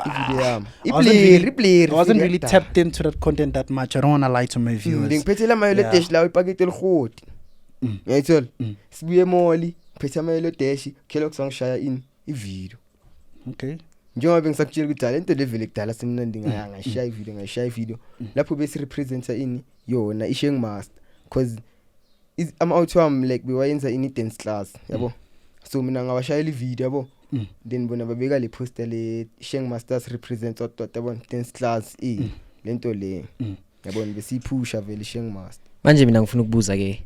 Speaker 1: ivideo yami.
Speaker 2: I wasn't
Speaker 1: Iplayer, iplayer.
Speaker 2: I wasn't really tapped into that content that much. I don't want to lie to my viewers.
Speaker 1: Ngiphethe la mayelo dash lawo, ipakete elihoti, uyayithola. Sibuye emall, ngiphethe amayelo dash, Kellogg's wangishaya ini ivideo.
Speaker 2: Okay.
Speaker 1: Njengoba bengisakutshela ukuthi le nto levele kudala semnandi, ngaya ngashaya ivideo, ngashaya ivideo lapho bese representa ini yona iSheng Master, cause ama-out wami like bewayenza ini dance class, yabo. So mina ngawashayela ivideo, yabo. Then bona babeka le poster le Sheng Masters represent what what, yabona, dance class, lento le, yabona, besiyiphusha vele iSheng Master.
Speaker 3: Manje mina ngifuna ukubuza ke,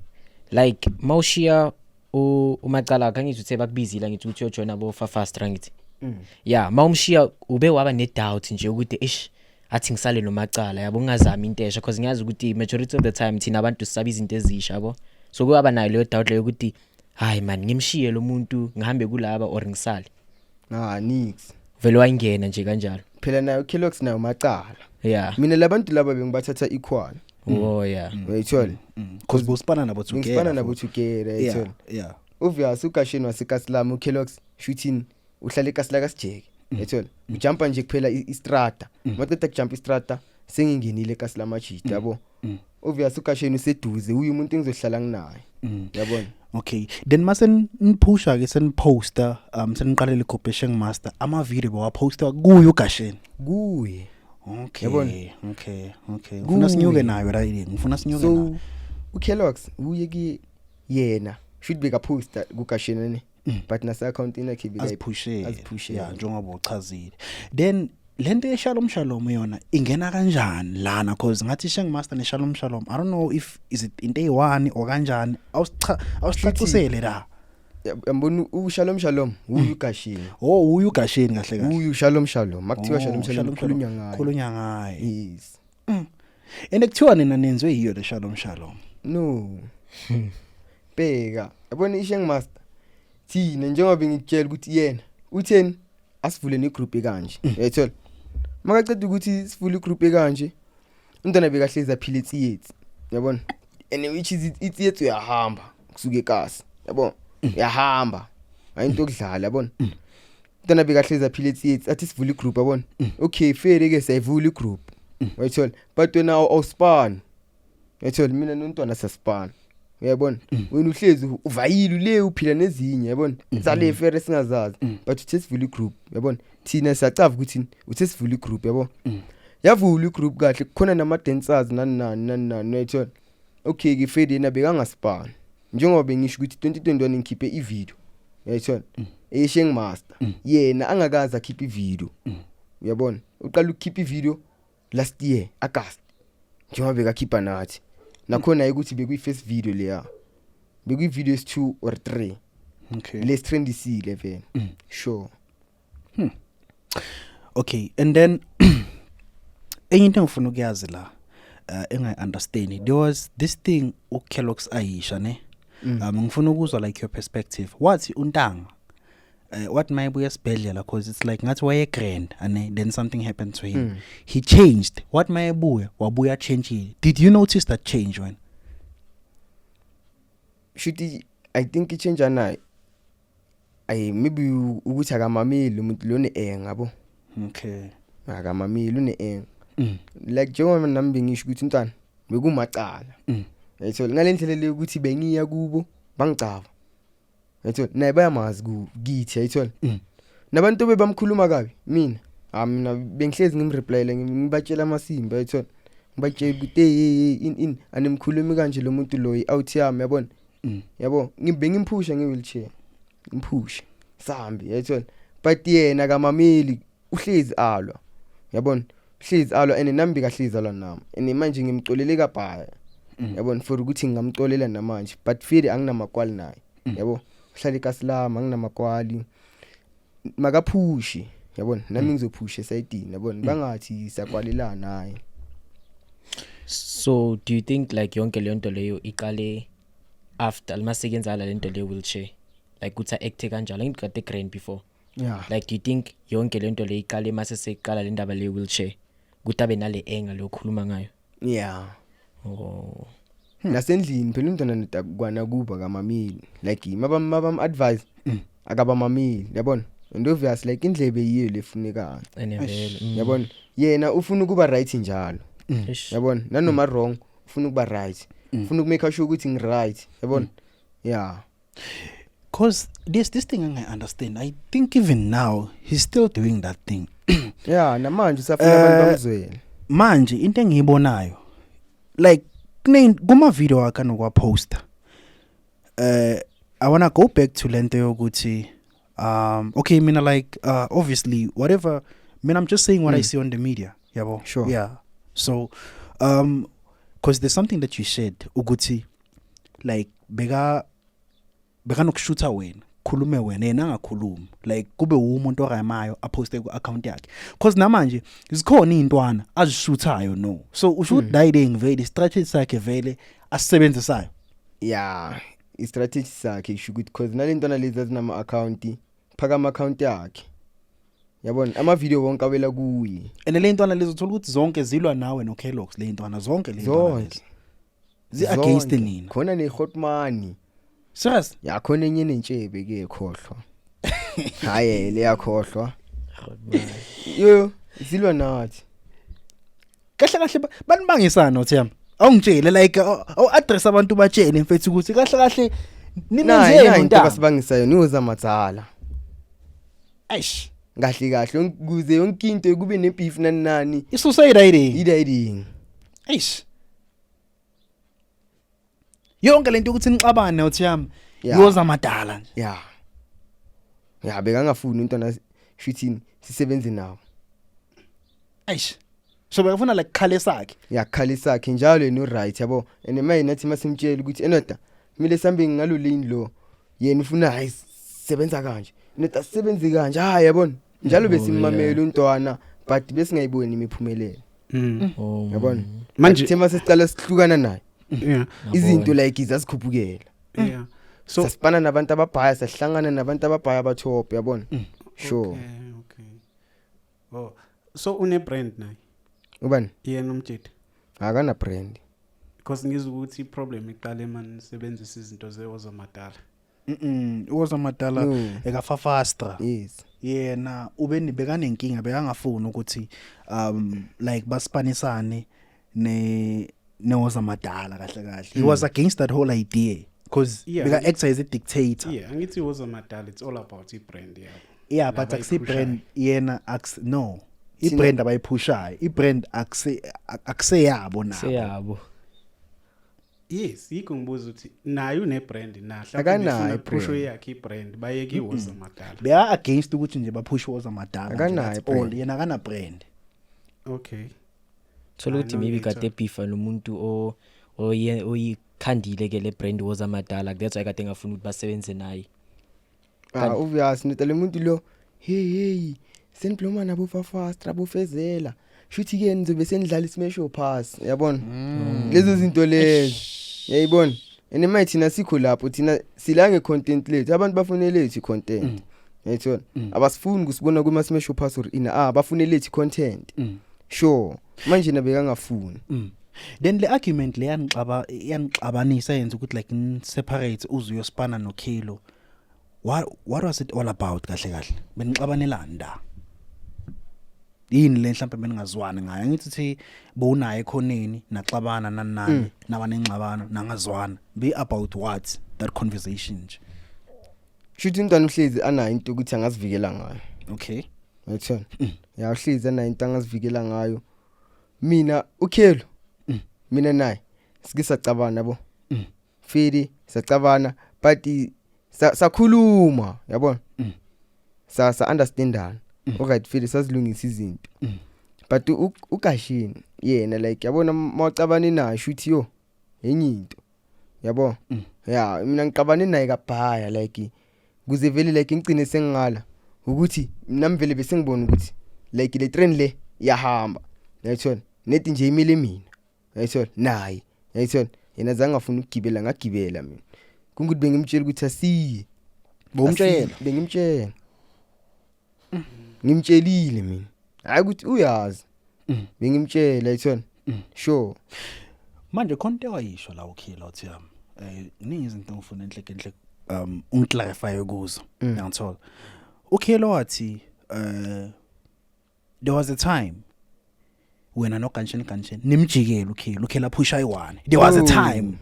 Speaker 3: like mawushiya umacala kangithi uthe bakubizile, ngithi ukuthi uyojoina abo Fafastra, ngithi yeah, mawumshiya ube waba ne doubt nje ukuthi ish, athi ngisale nomacala, yabo, ngingazami into esha, because ngiyazi ukuthi majority of the time thina abantu sisaba izinto ezisha, yabo. So kuyaba nayo leyo doubt leyo ukuthi hayi man, ngimshiye lo muntu ngihambe kulaba or ngisale?
Speaker 1: Ah, nix.
Speaker 3: Vele wayingena nje kanjalo?
Speaker 1: Phela nayo Kellogg's nayo macala. Mina labantu laba bengibathatha equal.
Speaker 3: Oh yeah.
Speaker 1: Uyayithola.
Speaker 2: Because bosipana nabo together.
Speaker 1: Bengisipana nabo together, uyayithola. Obvious ugasheni wasekasilam, uKellogg's shooting uhlala ekasi kasijeke, uyayithola, ujumpa nje kuphela istrata, maqeda kujumpa istrata sengingenile ekasi lamajita, yabo. Obvious ugasheni useduze, uyu umuntu engizohlala nginaye, yabona.
Speaker 2: Okay. Then mase niphusha ke, seniposter, seniqalela igroup Sheng Master, ama video bawaposta kuyo uGasheni?
Speaker 1: Kuye.
Speaker 2: Okay.
Speaker 1: Yabona?
Speaker 2: Okay. Ngifuna sinyuke
Speaker 1: Kuye.
Speaker 2: nayo right. Ngifuna sinyuke nayo.
Speaker 1: So uKellogg's uye ki yena should be kaposta kuGasheni ne, but nase account yakhe
Speaker 2: Aziphushele.
Speaker 1: Aziphushele.
Speaker 2: Yeah, njengoba uchazile. Then lento yeShalom Shalom yona ingena kanjani lana? Cause ngathi Sheng Master neShalom Shalom, I don't know if is it into eyi-one or kanjani. Awusicacisele la.
Speaker 1: Yambona uShalom Shalom uyu Gashini.
Speaker 2: Oh, uyu Gasheni kahle kahle.
Speaker 1: Uyu Shalom Shalom, makuthiwa
Speaker 2: Oh,
Speaker 1: Shalom Shalom khulunywa ngaye.
Speaker 2: Khulunywa ngaye.
Speaker 1: Yes.
Speaker 2: And kuthiwa nina nenziwe yiyo le Shalom Shalom.
Speaker 1: No, bheka, yabona iSheng Master, thina njengoba ngikutshela ukuthi yena utheni asivule negroup kanje, uyayithola, makaceda ukuthi sivule igroup kanje, umntwana bekahlezi aphile etsiyetsi, yabona, and which is itsiyetsi uyahamba kusuka ekasi, yabo, uyahamba, ayinto yokudlala, yabona. Umntwana bekahlezi aphile etsiyetsi, athi sivule igroup, yabona. Okay, fair ke, siyayivula igroup, uyayithola, but wena awuspan, uyayithola, mina nontwana sasipana, uyabona, wena uhlezi uvayile ule uphila nezinye, yabona, zale fere singazazi, but uthe sivule igroup, yabona, thina siyacava ukuthi uthe sivule igroup, yabo. Yavula igroup kahle, kukhona nama dancers nani nani nani nani, uyayithola. Okay ke, Fede yena bekangasipani, njengoba bengisho ukuthi 2021 ngikhiphe ivideo, uyayithola, eSheng Master, yena angakaze akhiphe ivideo, uyabona. Uqala ukukhipha ivideo last year August, njengoba bekakhipha nathi nakhona ukuthi bekuyi first video leya, bekuyi video esi2 or 3 lesitrendisile vele, sure.
Speaker 2: Okay, and then enye into engifuna ukuyazi la, engayi understand, there was this thing uKellogg's ayisha ne. Ngifuna ukuzwa like your perspective. Wathi untanga wathi mayebuya esibhedlela, cause it's like ngathi waye grand and then something happened to him. He changed. Wathi mayebuya, wabuya change. Did you notice that change when?
Speaker 1: Shuthi I think ichange anayo ay maybe ukuthi akamameli umuntu lona ngabo. Akamameli, une like njengoba nami bengisho ukuthi umntwana bekumacala, yayithola, ngalendlela le ukuthi bengiya kubo bangicava, yayithola, naye bayamazi ku kithi, yayithola, nabantu bebamkhuluma kabi mina, ah, mina bengihlezi ngimreplyele, ngibatshela amasimba, yayithola, ngibatshela ukuthi hey, hey, hey, in in animkhulumi kanje lo muntu lo, out yami, yabona. Yabo, ngimphusha nge-wheelchair, ngimphusha sambi, yayithola, but yena akamameli, uhlezi alwa, yabona, uhlezi alwa, and nami bekahlezi alwa nami, and manje ngimcolele kabhaya, yabona, for ukuthi ngingamcolela namanje, but feel anginamakwali naye, yabo, uhlala ekasilama, anginamakwali, makaphushi, yabona, nami ngizophusha esayidini, yabona, bangathi siyakwalelana, hayi.
Speaker 3: So do you think like yonke leyo nto leyo iqale after masekenzala lento le wheelchair, like kuthi acte kanjalo, ngithi kade grand before?
Speaker 1: Yeah.
Speaker 3: Like, do you think yonke lento le iqale mase seyiqala le ndaba le wheelchair, ukuthi abe nale anger lokhuluma ngayo?
Speaker 1: Yeah.
Speaker 3: Oh.
Speaker 1: Nasendlini phela umntwana kwana kuba kamameli, like mabam advise akabamameli, yabona, and obvious like indlebe yiyo lefunekayo.
Speaker 3: Ene vele.
Speaker 1: Yabona, yena ufuna ukuba right njalo.
Speaker 3: Eish.
Speaker 1: Yabona, nanoma wrong ufuna ukuba right, ufuna ukumake sure ukuthi ngi right, yabona, yeah.
Speaker 2: Cause there's this thing I understand. I think even now he's still doing that thing.
Speaker 1: Yeah, namanje usafuna abantu bamzwele.
Speaker 2: Manje into engiyibonayo like kuma video akhe anokwaposta, I want to go back to lento yokuthi okay, mina like obviously whatever, mina I'm just saying what I see on the media, yabo. Yeah, so because there's something that you said ukuthi like beka bekanokushutha wena, khulume wena, yena angakhulumi, like kube umuntu oramayo aposte ku account yakhe, cause namanje zikhona izintwana azishuthayo, no? So usho ukuthi dieting vele strategy sakhe vele asisebenzisayo.
Speaker 1: Yeah, i-strategy sakhe isho ukuthi cause nalentwana lezi azinama account, phaka ama account yakhe, yabona, ama video wonke awela kuye.
Speaker 2: And le ntwana lezi uthola ukuthi zonke zilwa nawe no Kellogg's, le ntwana zonke, le ntwana
Speaker 1: zonke
Speaker 2: lezi zi against
Speaker 1: Zonke.
Speaker 2: nina.
Speaker 1: Khona ne-hotmani.
Speaker 2: Serious?
Speaker 1: Ya, khona enye nentshebe ke, khohlwa, hayi, leyakhohlwa yo, zilwa nathi.
Speaker 2: Kahle kahle banibangisana uThemba, awungitshele like awu address abantu, batshele mfethu ukuthi kahle kahle
Speaker 1: nayi
Speaker 2: nimenzeni
Speaker 1: nayi into
Speaker 2: untanga.
Speaker 1: Abasibangisayo niwoza madzala.
Speaker 2: Eish.
Speaker 1: Kahle kahle kuze yonke into kube nebeef nani nani.
Speaker 2: Isuicide idea.
Speaker 1: Idayiding.
Speaker 2: Eish, yonke lento ukuthi nixabane uThemba yoza madala nje.
Speaker 1: Ya, bekangafuni umntwana shuthini sisebenze nawo.
Speaker 2: Eish, so bekafuna like khale sakhe.
Speaker 1: Yakhala sakhe njalo yena u-right, yabo, and maye nathi masimtshela ukuthi enoda kumele sambe ngalo lane lo. Yena ufuna, hayi, sebenza kanje, ndoda, asisebenzi kanje, hayi, yabona njalo.
Speaker 3: Oh,
Speaker 1: Besimamela
Speaker 3: yeah.
Speaker 1: untwana, but besingayiboni imiphumelelo.
Speaker 3: Oh.
Speaker 1: Yabona?
Speaker 4: Manje
Speaker 1: Thema sesicala sihlukana naye, izinto like zasikhuphukela.
Speaker 4: So
Speaker 1: Sasipana nabantu ababhaya, sahlangana nabantu ababhaya abathop, yabona, sure.
Speaker 4: Okay. Oh, so une brand naye?
Speaker 1: Ubani?
Speaker 4: Yena umjita.
Speaker 1: Akana brand.
Speaker 4: Because ngizwa ukuthi i-problem iqale manje sebenzisa izinto zewozamadala.
Speaker 2: Uwozamadala
Speaker 1: No.
Speaker 2: ekafafastra.
Speaker 1: Yes.
Speaker 2: Yena ube bekanenkinga, bekangafuni ukuthi like baspanisane ne newozamadala kahle kahle. He was against that whole idea because beka act as a dictator.
Speaker 4: Yeah, angithi wozamadala, it's all about i-brand yabo.
Speaker 2: Yeah, but akusi
Speaker 4: Labayiphushayo.
Speaker 2: brand yena aks no, i-brand abayiphushayo, i-brand akuseyabo nabo.
Speaker 3: Seyabo.
Speaker 4: Yes, yikho ngibuza ukuthi naye une brand na?
Speaker 1: Akanayo
Speaker 4: Mhlawumbe push
Speaker 1: i-brand.
Speaker 4: yakhe i-brand, bayeke iwozamadala.
Speaker 2: Beka against ukuthi nje baphushe wozamadala nje,
Speaker 1: Akanayo
Speaker 2: that's all.
Speaker 1: i-brand.
Speaker 2: Yena akana brand.
Speaker 4: Okay.
Speaker 3: Thola ukuthi
Speaker 4: Ah, no,
Speaker 3: maybe
Speaker 4: ngiyayithola.
Speaker 3: kade beefa nomuntu o oye oyikhandile ke le brand wozamadala, that's why kade ngafuna ukuthi basebenze naye.
Speaker 1: Ah, obvious, ndoda, le muntu lo, hey hey, senibloma nabo fafastra, bofezela, shuthi ke nizobe senidlala ismash or pass, yabona, lezo zinto lezo, yayibona. And manje thina sikho lapho, thina sila ngecontent lethu, abantu bafune lethu content, yayithola. Abasifuni kusibona kuma smash or pass or ina, ah, bafune lethu content. Sure, manje nabe kangafuni.
Speaker 2: Then le argument le yanixaba, yanixabanisa, yenza ukuthi like separate, uze uyospana noKhelo. What was it all about kahle kahle? Benixabanelani da? Yini le mhlawumbe beningazwani ngayo? Ngithi thi bowunaye ekhoneni, naxabana nani nani, naba nengxabano, nangazwana. Be about what that conversation nje?
Speaker 1: Shuthi umntwana uhlezi anayo into ukuthi angazivikela ngayo. Uyayithola? Ya, uhlezi anayo into angazivikela ngayo. Mina ukhelo, mina naye sike sacabana, yabo. Fidi sacabana, but sakhuluma, yabona. Sa understandana. Alright, Fidi, sazilungisa izinto. But uGashini yena, like, yabona, mawucabane naye, shuthi yo enye into. Yabo? Ya, mina ngicabane naye kabhaya, like kuze vele like ngicine sengingala ukuthi nami vele bese ngibona ukuthi like le train le iyahamba, uyayithola, nethi nje imile mina, uyayithola, naye, uyayithola, yena zange afuna ukugibela, ngagibela mina, kungukuthi bengimtshela ukuthi asiye.
Speaker 2: Bomtshela?
Speaker 1: Bengimtshela, ngimtshelile mina, hayi ukuthi uyazi. Bengimtshela, uyayithola, sure.
Speaker 2: Manje khona into ewayisho la uKhelo, uthi yami iningi izinto engifuna enhle enhle ungiclarify kuzo. Ngiyangithola uKhelo wathi there was a time wena noGanshen Ganshen nimjikelo uKhelo, uKhelo aphusha ayi-one. There was a
Speaker 1: No.
Speaker 2: time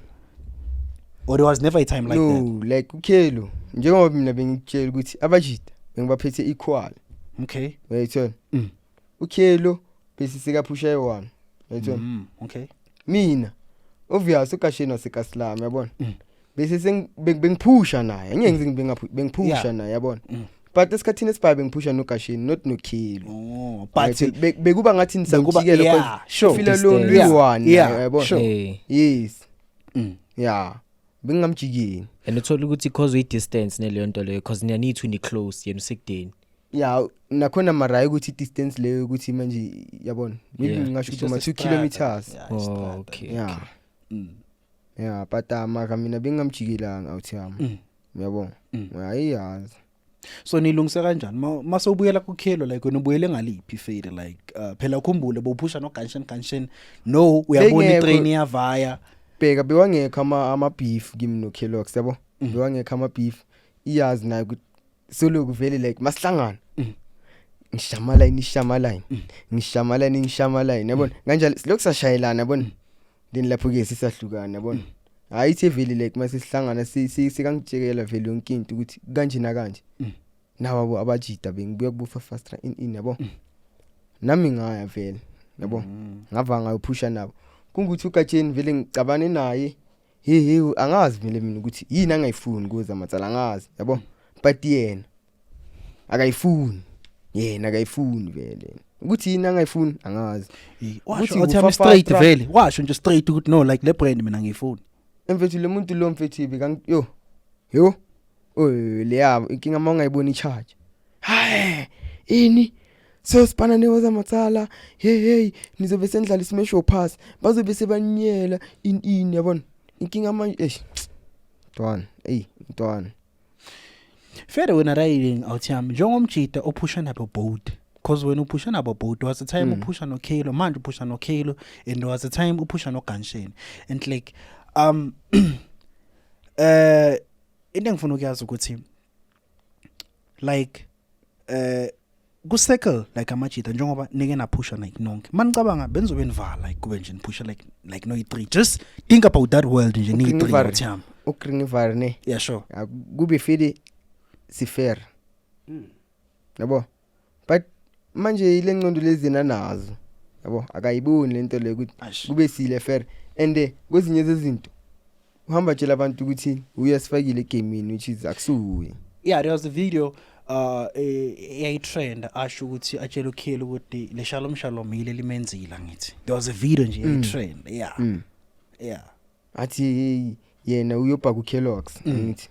Speaker 2: or there was never a time like that?
Speaker 1: No, like ukhelo, njengoba mina bengikutshela ukuthi abajida bengibaphethe equal. Uyayithola? Ukhelo bese sekaphusha ayi-one, uyayithola.
Speaker 2: Okay.
Speaker 1: Mina obvious ugasheni wasekasilam, yabona, bese bengiphusha naye, angeke ngize bengiphusha naye, yabona. But esikhathini esibhayi bengiphusha nogasheni, not nokhelo.
Speaker 2: Oh, but
Speaker 1: Uyayithola? Bekuba ngathi nisamjikela. Fila lo
Speaker 3: Distance.
Speaker 1: luyi-one, yabona. Yes. Yeah, bengingamjikeli.
Speaker 3: And uthola ukuthi cause uyi-distance neleyo nto leyo, cause niyanithu ni-close, yena usekudeni.
Speaker 1: Ya, nakhona mara hayi ukuthi i-distance leyo ukuthi manje, yabona, maybe ngingasho
Speaker 2: It's
Speaker 1: ukuthi ma
Speaker 2: just a
Speaker 1: 2 kilometers.
Speaker 2: Yeah,
Speaker 3: Oh,
Speaker 2: istrata.
Speaker 3: okay.
Speaker 1: Yeah. Yeah, but mara mina bengingamjikelanga, awuthi yami, uyabona. Hayi, yazi.
Speaker 2: So nilungise kanjani mase ubuyela kukhelo? Like wena ubuyele ngaliphi fade? Like phela ukhumbule bowuphusha noGanshen Ganshen, no, uyabona, itrain iyavaya.
Speaker 1: Bheka, bewangekho ama beef kimi noKellogg's, yabo. Bewangekho ama beef, iyazi nayo ukuthi soloku vele like masihlangana, ngishama line, ishama line, ngishama line, ngishama line, yabona, kanjalo silokhu sashayelana, yabona. Then lapho ke sisahlukana, yabona. Hayi, ithe vele like mase sihlangana, sikangitshekela vele yonke into ukuthi kanje nakanje. Nawo abo abajida bengibuya kubufa fast in, yabo. Nami ngaya vele, yabo, ngava ngayophusha nabo, kungukuthi ugatsheni vele ngicabane naye, hey hey, angazi vele mina ukuthi yini angayifuni kuza matsala, angazi, yabo. But yena akayifuni, yena akayifuni vele ukuthi yini angayifuni, angazi.
Speaker 2: Washo
Speaker 1: Ukuthi
Speaker 2: athi yami
Speaker 1: ngufa
Speaker 2: straight
Speaker 1: Fastra.
Speaker 2: Vele washo nje straight ukuthi no, like le brand mina ngiyifuni.
Speaker 1: Emfethu, lo muntu lo, mfethu, bekang yo yo. Oh, leya inkinga uma ungayiboni i-charge. Hayi, ini so sipana newoza matsala, hey hey, nizobe sendlala ismash or pass, bazobe sebanyela in in yabona. Inkinga manje, eish. Ntwana, ey, ntwana.
Speaker 2: Fere wena riding out yami njengomjida ophusha nabo boat, cause wena uphusha nabo boat was the time uphusha no Kalo, manje uphusha no Kalo, and there was a time uphusha no Ganshen and like into engifuna ukuyazi ukuthi like ku circle like amajida, njengoba nike naphusha like nonke, manicabanga benizobe nivala like kube nje niphusha like no 3, just think about that world nje ni 3
Speaker 1: Ugreen
Speaker 2: out yami.
Speaker 1: Ugreen ne.
Speaker 2: Yeah, sure.
Speaker 1: Kube fili si fair. Yabo, but manje ile ngcondo lezi nanazo, yabo, akayiboni lento le ukuthi
Speaker 2: Ash.
Speaker 1: kube sile fair and kwezinye zezinto uhamba tshela abantu ukuthi uyasifakile egamini, which is akusuye.
Speaker 2: Yeah, there was a video eyayitrend, asho ukuthi atshela uKheli ukuthi le shalom shalom yile limenzile, ngithi there was a video nje eyayitrend, yeah. Yeah.
Speaker 1: Athi, hey, yena uyobhaka uKellogg's. Ngithi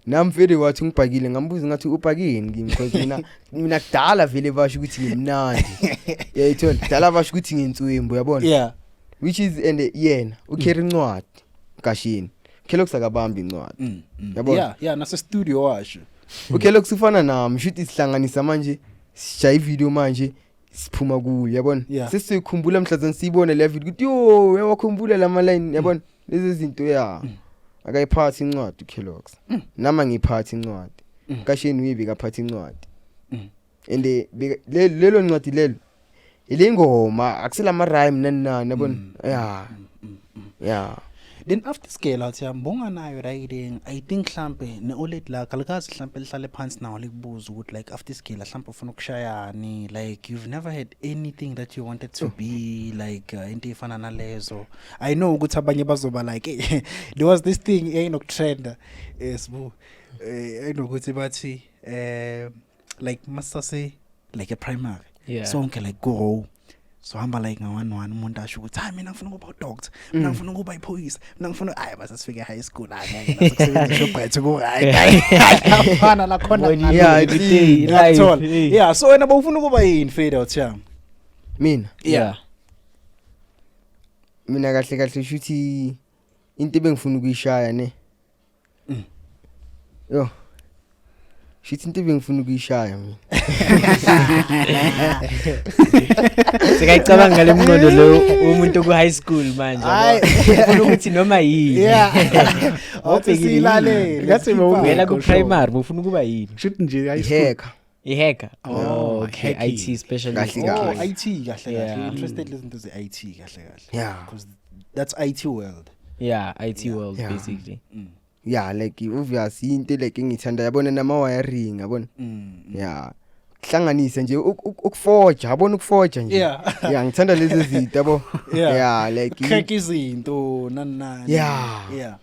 Speaker 1: nami vele wathi ngibhakile, ngambuza ngathi ubhakini kimi, because mina kudala vele basho ukuthi ngimnandi, yayithola, kudala basho ukuthi nginswembu, yabona, which is and yena ucarry incwadi gashini, Kellogg's akabambi incwadi. Yabona?
Speaker 2: Yeah, nase studio washo.
Speaker 1: uKellogg's ufana nami, shuthi sihlanganisa manje, sishaya ivideo manje, siphuma kuyo, yabona. Sesiyikhumbula mhlazane siyibone le video ukuthi yo, uyawakhumbula lama line, yabona, lezi zinto ya akayiphathi incwadi uKellogg's, nama ngiphathi incwadi. Kasheni uyibe kaphathi incwadi. And lelo ncwadi lelo ilingoma, akuselama rhyme nani nani, yabona, yeah.
Speaker 2: Then after scale out yami bonganayo riding, I think mhlambe ne-oled lakhe alikazi mhlambe lihlale phansi nawo likubuza ukuthi like after scale mhlambe ufuna ukushayani, like you've never had anything that you wanted to be like, into efana nalezo. I know ukuthi abanye bazoba like, eh, there was this thing eyayinokutrenda, sibu enokuthi bathi like masase like a primary sonke like go so hamba like nga-one one, umuntu asho ukuthi hayi, mina ngifuna ukuba udoctor, mina ngifuna ukuba iphoyisa, mina ngifuna, hayi, base sifike high school, hayi, ngeke nasokusebenza eShoprite, ku-right, afana la khona.
Speaker 1: Yeah,
Speaker 2: Ngiyakuthola. Yeah, so wena bowufuna ukuba yini, fade out yami?
Speaker 1: Mina?
Speaker 3: Yeah.
Speaker 1: Mina kahle kahle shuthi into ebengifuna ukuyishaya ne, yo, shuthi into ebengifuna ukuyishaya mina.
Speaker 3: Sekayicabanga ngale mnqondo lo umuntu ku high school manje,
Speaker 2: Hayi.
Speaker 3: yabo. Ufuna ukuthi noma yini.
Speaker 2: Yeah, awuthi
Speaker 3: Wabhekile yini?
Speaker 2: siyilalele.
Speaker 4: Ngathi
Speaker 3: Vela ku
Speaker 4: Sure.
Speaker 3: primary bufuna ukuba yini?
Speaker 4: Shuthi nje high school.
Speaker 1: I-hacker.
Speaker 3: I-hacker.
Speaker 4: Oh,
Speaker 3: Oh, okay.
Speaker 4: hacking.
Speaker 3: IT specialist.
Speaker 1: Kahle
Speaker 2: Oh,
Speaker 1: kahle.
Speaker 2: IT kahle kahle. Interested lezinto ze-IT kahle kahle. Because that's IT world.
Speaker 3: Yeah, IT world basically.
Speaker 1: Yeah, like obvious into like engithanda, yabona, nama wiring, yabona. Yeah, hlanganise nje ukuforge, yabona, ukuforge nje. Yeah, ngithanda lezi zinto, yabo. Yeah, like
Speaker 2: Crack izinto nani nani.
Speaker 1: Yeah.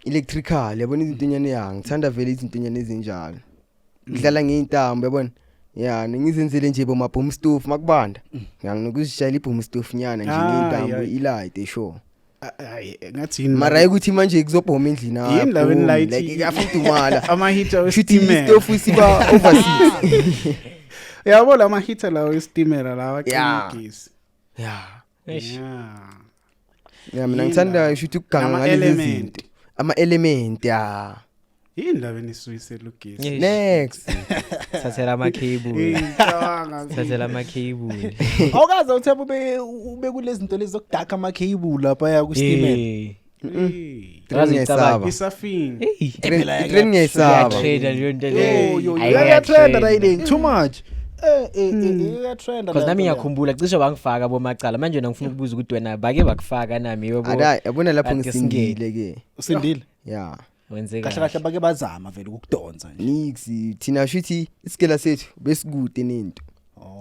Speaker 1: Electrical, yabona, izinto nyane, ya, ngithanda vele izinto nyane ezinjalo, ngidlala ngeintambo, yabona, ya, ngizenzele nje boma boom stove makubanda, ya, nginokuzishayela i-boom stove nyana nje
Speaker 4: Ah,
Speaker 1: ngeintambo, ilight esure.
Speaker 4: Hayi, ngathi yini?
Speaker 1: Mara ukuthi manje kuzobhoma endlini.
Speaker 4: Yini la wena light?
Speaker 1: Like kuyafudumala.
Speaker 4: Ama-heater
Speaker 1: Shuthi
Speaker 4: wesitimela.
Speaker 1: istofu siba overseas.
Speaker 4: Yabo, la ma-heater lawo esitimela lawa acima ugesi.
Speaker 1: Yeah.
Speaker 3: Eish.
Speaker 1: Yeah, mina
Speaker 4: Yini
Speaker 1: ngithanda
Speaker 4: la?
Speaker 1: shuthi ukuganga
Speaker 4: Nama
Speaker 1: ngalezi
Speaker 4: element.
Speaker 1: zinto, ama element, ya.
Speaker 4: Yini la wena isuyisela ugesi?
Speaker 3: Eish.
Speaker 1: Next.
Speaker 3: Thathela ama cable.
Speaker 4: Ngicabanga.
Speaker 3: Thathela ama cable.
Speaker 2: Awukaze uthepha ube kulezi zinto lezi zokudaka ama-cable lapha ya kwistimela?
Speaker 3: Eh.
Speaker 4: Hey.
Speaker 1: Train ngiyayisaba.
Speaker 4: Isafini.
Speaker 3: Hey.
Speaker 1: Itrain ngiyayisaba.
Speaker 3: Uyatrenda leyo nto
Speaker 2: Yo,
Speaker 3: leyo.
Speaker 2: yo,
Speaker 3: Ayi,
Speaker 2: yo, iyatrenda
Speaker 3: uyatrenda.
Speaker 2: riding too much. Iyatrenda.
Speaker 3: Because nami ngiyakhumbula cishe bangifaka bomacala, manje wena ngifuna ukubuza ukuthi wena bake bakufaka nami, yebo?
Speaker 1: Ada, yabona lapho
Speaker 3: Kade
Speaker 1: ngisindile ke.
Speaker 2: Usindile.
Speaker 1: Ya.
Speaker 3: Wenze
Speaker 2: Kahle kahle bake bazama vele ukukudonsa nje.
Speaker 1: Nix, thina shuthi isikela sethu besikude nento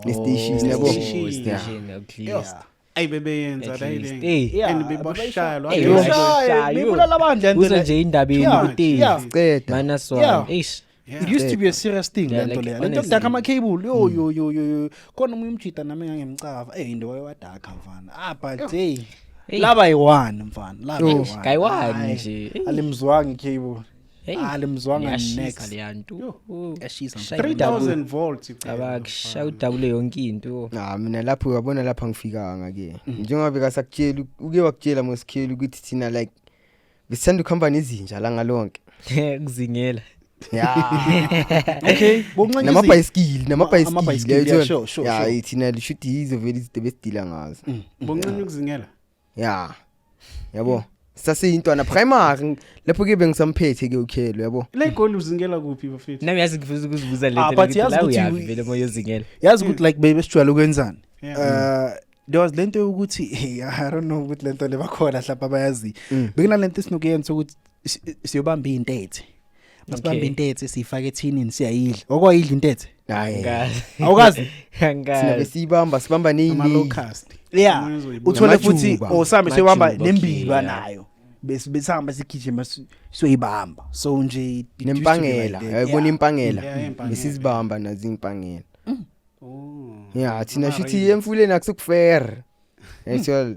Speaker 1: nestation, yabo.
Speaker 4: Station.
Speaker 3: Station at least.
Speaker 4: Ayi, bebeyenza
Speaker 3: At least.
Speaker 4: la.
Speaker 3: Hey.
Speaker 2: Yeah,
Speaker 4: And bebashaya lo.
Speaker 3: Hey,
Speaker 2: Bebashaya, bebulala abantu le nto
Speaker 3: Uzo
Speaker 2: le.
Speaker 3: nje indabeni ukuthi
Speaker 1: Ceda.
Speaker 3: minus 1. Eish.
Speaker 2: It used to be a serious thing
Speaker 3: Yeah,
Speaker 2: lento
Speaker 3: like,
Speaker 2: leya. Lento
Speaker 3: honestly.
Speaker 2: yokudaka ama-cable, yo yo yo yo yo. Khona omunye umjida nami engangimcava. Eh, into wayewadaka mfana. Ah, but hey.
Speaker 3: Hey.
Speaker 2: Laba yi-one mfana, laba
Speaker 1: Yo.
Speaker 2: yi-one.
Speaker 3: Kayi-one
Speaker 2: Hayi,
Speaker 3: nje. Hey.
Speaker 2: Alimzwanga i-cable.
Speaker 3: Hey,
Speaker 2: Alimzwanga
Speaker 3: liyashisa
Speaker 2: next.
Speaker 3: leya nto.
Speaker 4: Yo.
Speaker 3: Oh.
Speaker 2: Yashisa.
Speaker 3: Shaya
Speaker 4: 3000 volts iphela.
Speaker 3: Abakushaya udabule yonke into.
Speaker 1: Na mina lapho uyabona lapha ngifikanga ke. Njengoba bekasakutshela, uke wakutshela mosikheli ukuthi thina like besithanda ukuhamba nezinja langa lonke.
Speaker 3: Kuzingela.
Speaker 1: Ya.
Speaker 2: Okay, bonqanyisa.
Speaker 1: Namabhayisikili, namabhayisikili.
Speaker 2: Amabhayisikili, yeah,
Speaker 1: uyayithola?
Speaker 2: sure,
Speaker 1: Ya,
Speaker 2: sure.
Speaker 1: thina lishuthi yizo vele izinto besidila ngazo.
Speaker 4: Bonqanya ukuzingela.
Speaker 1: Ya. Yabo. Saseyintwana primary lapho ke bengisamphethe ke ukhelo, yabo.
Speaker 4: Le goli uzingela kuphi bafethu?
Speaker 3: Nami yazi ngifisa ukuzibuza le
Speaker 2: Ah,
Speaker 3: nto
Speaker 2: but
Speaker 3: ukuthi
Speaker 2: yazi
Speaker 3: la
Speaker 2: ukuthi
Speaker 3: uyaphi vele moya ozingela.
Speaker 2: Yazi ukuthi like baby sijwayele ukwenzani?
Speaker 4: Yeah.
Speaker 2: There was lento yokuthi, hey, I don't know ukuthi lento le bakhona mhlawumbe abayazi. Bekunalento esinokuyenza ukuthi siyobamba intethe. Masibamba intethe siyifake ethinini siyayidla. Okwayidla intethe?
Speaker 1: Hayi.
Speaker 3: Angazi.
Speaker 2: Awukazi?
Speaker 1: Sina
Speaker 3: Angazi.
Speaker 1: besiyibamba, sibamba
Speaker 4: Ama
Speaker 1: neyini.
Speaker 4: locust.
Speaker 2: Yeah.
Speaker 4: Omunye uzoyibona.
Speaker 2: Uthole futhi
Speaker 1: Namajuba.
Speaker 2: osambe siyobamba
Speaker 3: Amajuba, okay,
Speaker 2: nembiba
Speaker 3: yeah.
Speaker 2: nayo. Bese besihamba sigijima siyoyibamba. So nje it used to be like
Speaker 1: Nempangela,
Speaker 2: that.
Speaker 1: uyayibona
Speaker 2: Yeah.
Speaker 1: impangela.
Speaker 4: Yeah, impangela.
Speaker 1: Besizibamba nazo impangela.
Speaker 4: Oh.
Speaker 1: Ya, thina
Speaker 4: Ama
Speaker 1: shuthi
Speaker 4: rails.
Speaker 1: emfuleni akusukufere. Yayithola.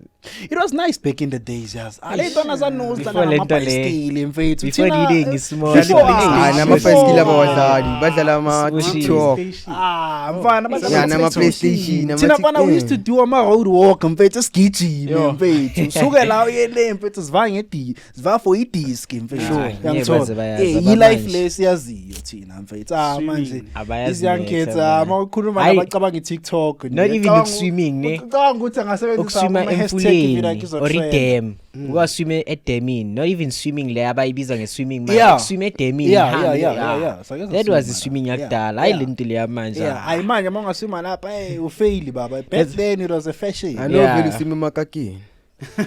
Speaker 2: It was nice back in the days, yazi. Ale ntwana zanozi
Speaker 3: Before
Speaker 2: dlala
Speaker 3: lento le-
Speaker 2: amabhayisikili mfethu.
Speaker 3: Before
Speaker 2: Thina-
Speaker 3: leading small.
Speaker 2: Before-
Speaker 1: Ah, namabhayisikili abawadlali, badlala ama
Speaker 3: Sibushiwe.
Speaker 1: TikTok.
Speaker 4: PlayStation.
Speaker 2: Ah, mfana badlala
Speaker 1: Ya,
Speaker 2: ama
Speaker 1: nama PlayStation, nama
Speaker 2: Thina mfana we used to do ama road walk mfethu, sigijime
Speaker 4: Yo.
Speaker 2: mfethu. Suke la uye le mfethu, siva ngedi, siva for idisk mfethu.
Speaker 3: Sure.
Speaker 2: Uyangithola?
Speaker 3: Ngeke baze bayazi
Speaker 2: Eh,
Speaker 3: abamanje.
Speaker 2: i-life le siyaziyo thina mfethu. Ah,
Speaker 4: Swimming.
Speaker 2: manje
Speaker 3: Abayazi
Speaker 2: iziyoung
Speaker 3: next,
Speaker 2: kids,
Speaker 3: abanye.
Speaker 2: ah, mawukhuluma
Speaker 3: Hayi.
Speaker 2: nabacabanga i-TikTok.
Speaker 3: Not even
Speaker 2: Ngicabanga-
Speaker 3: ukuswimming, ne?
Speaker 2: Ucabanga ukuthi angasebenzisa
Speaker 3: Ukuswima
Speaker 2: ama hashtag if like
Speaker 3: emfuleni
Speaker 2: izo
Speaker 3: or
Speaker 2: trend.
Speaker 3: idam. Ukwaswime edamini, not even swimming le abayibiza nge-swimming manje. Ukuswima edamini. Uhambe,
Speaker 2: Yeah. Sake
Speaker 3: That was
Speaker 2: saswima
Speaker 3: i-swimming
Speaker 2: la.
Speaker 3: yakudala. Hayi lento leya manje.
Speaker 2: Yeah, hayi manje uma ungaswima lapha, hey, ufail baba. Back then it was a fashion.
Speaker 1: I know
Speaker 3: Yeah.
Speaker 1: vele usime emakakeni.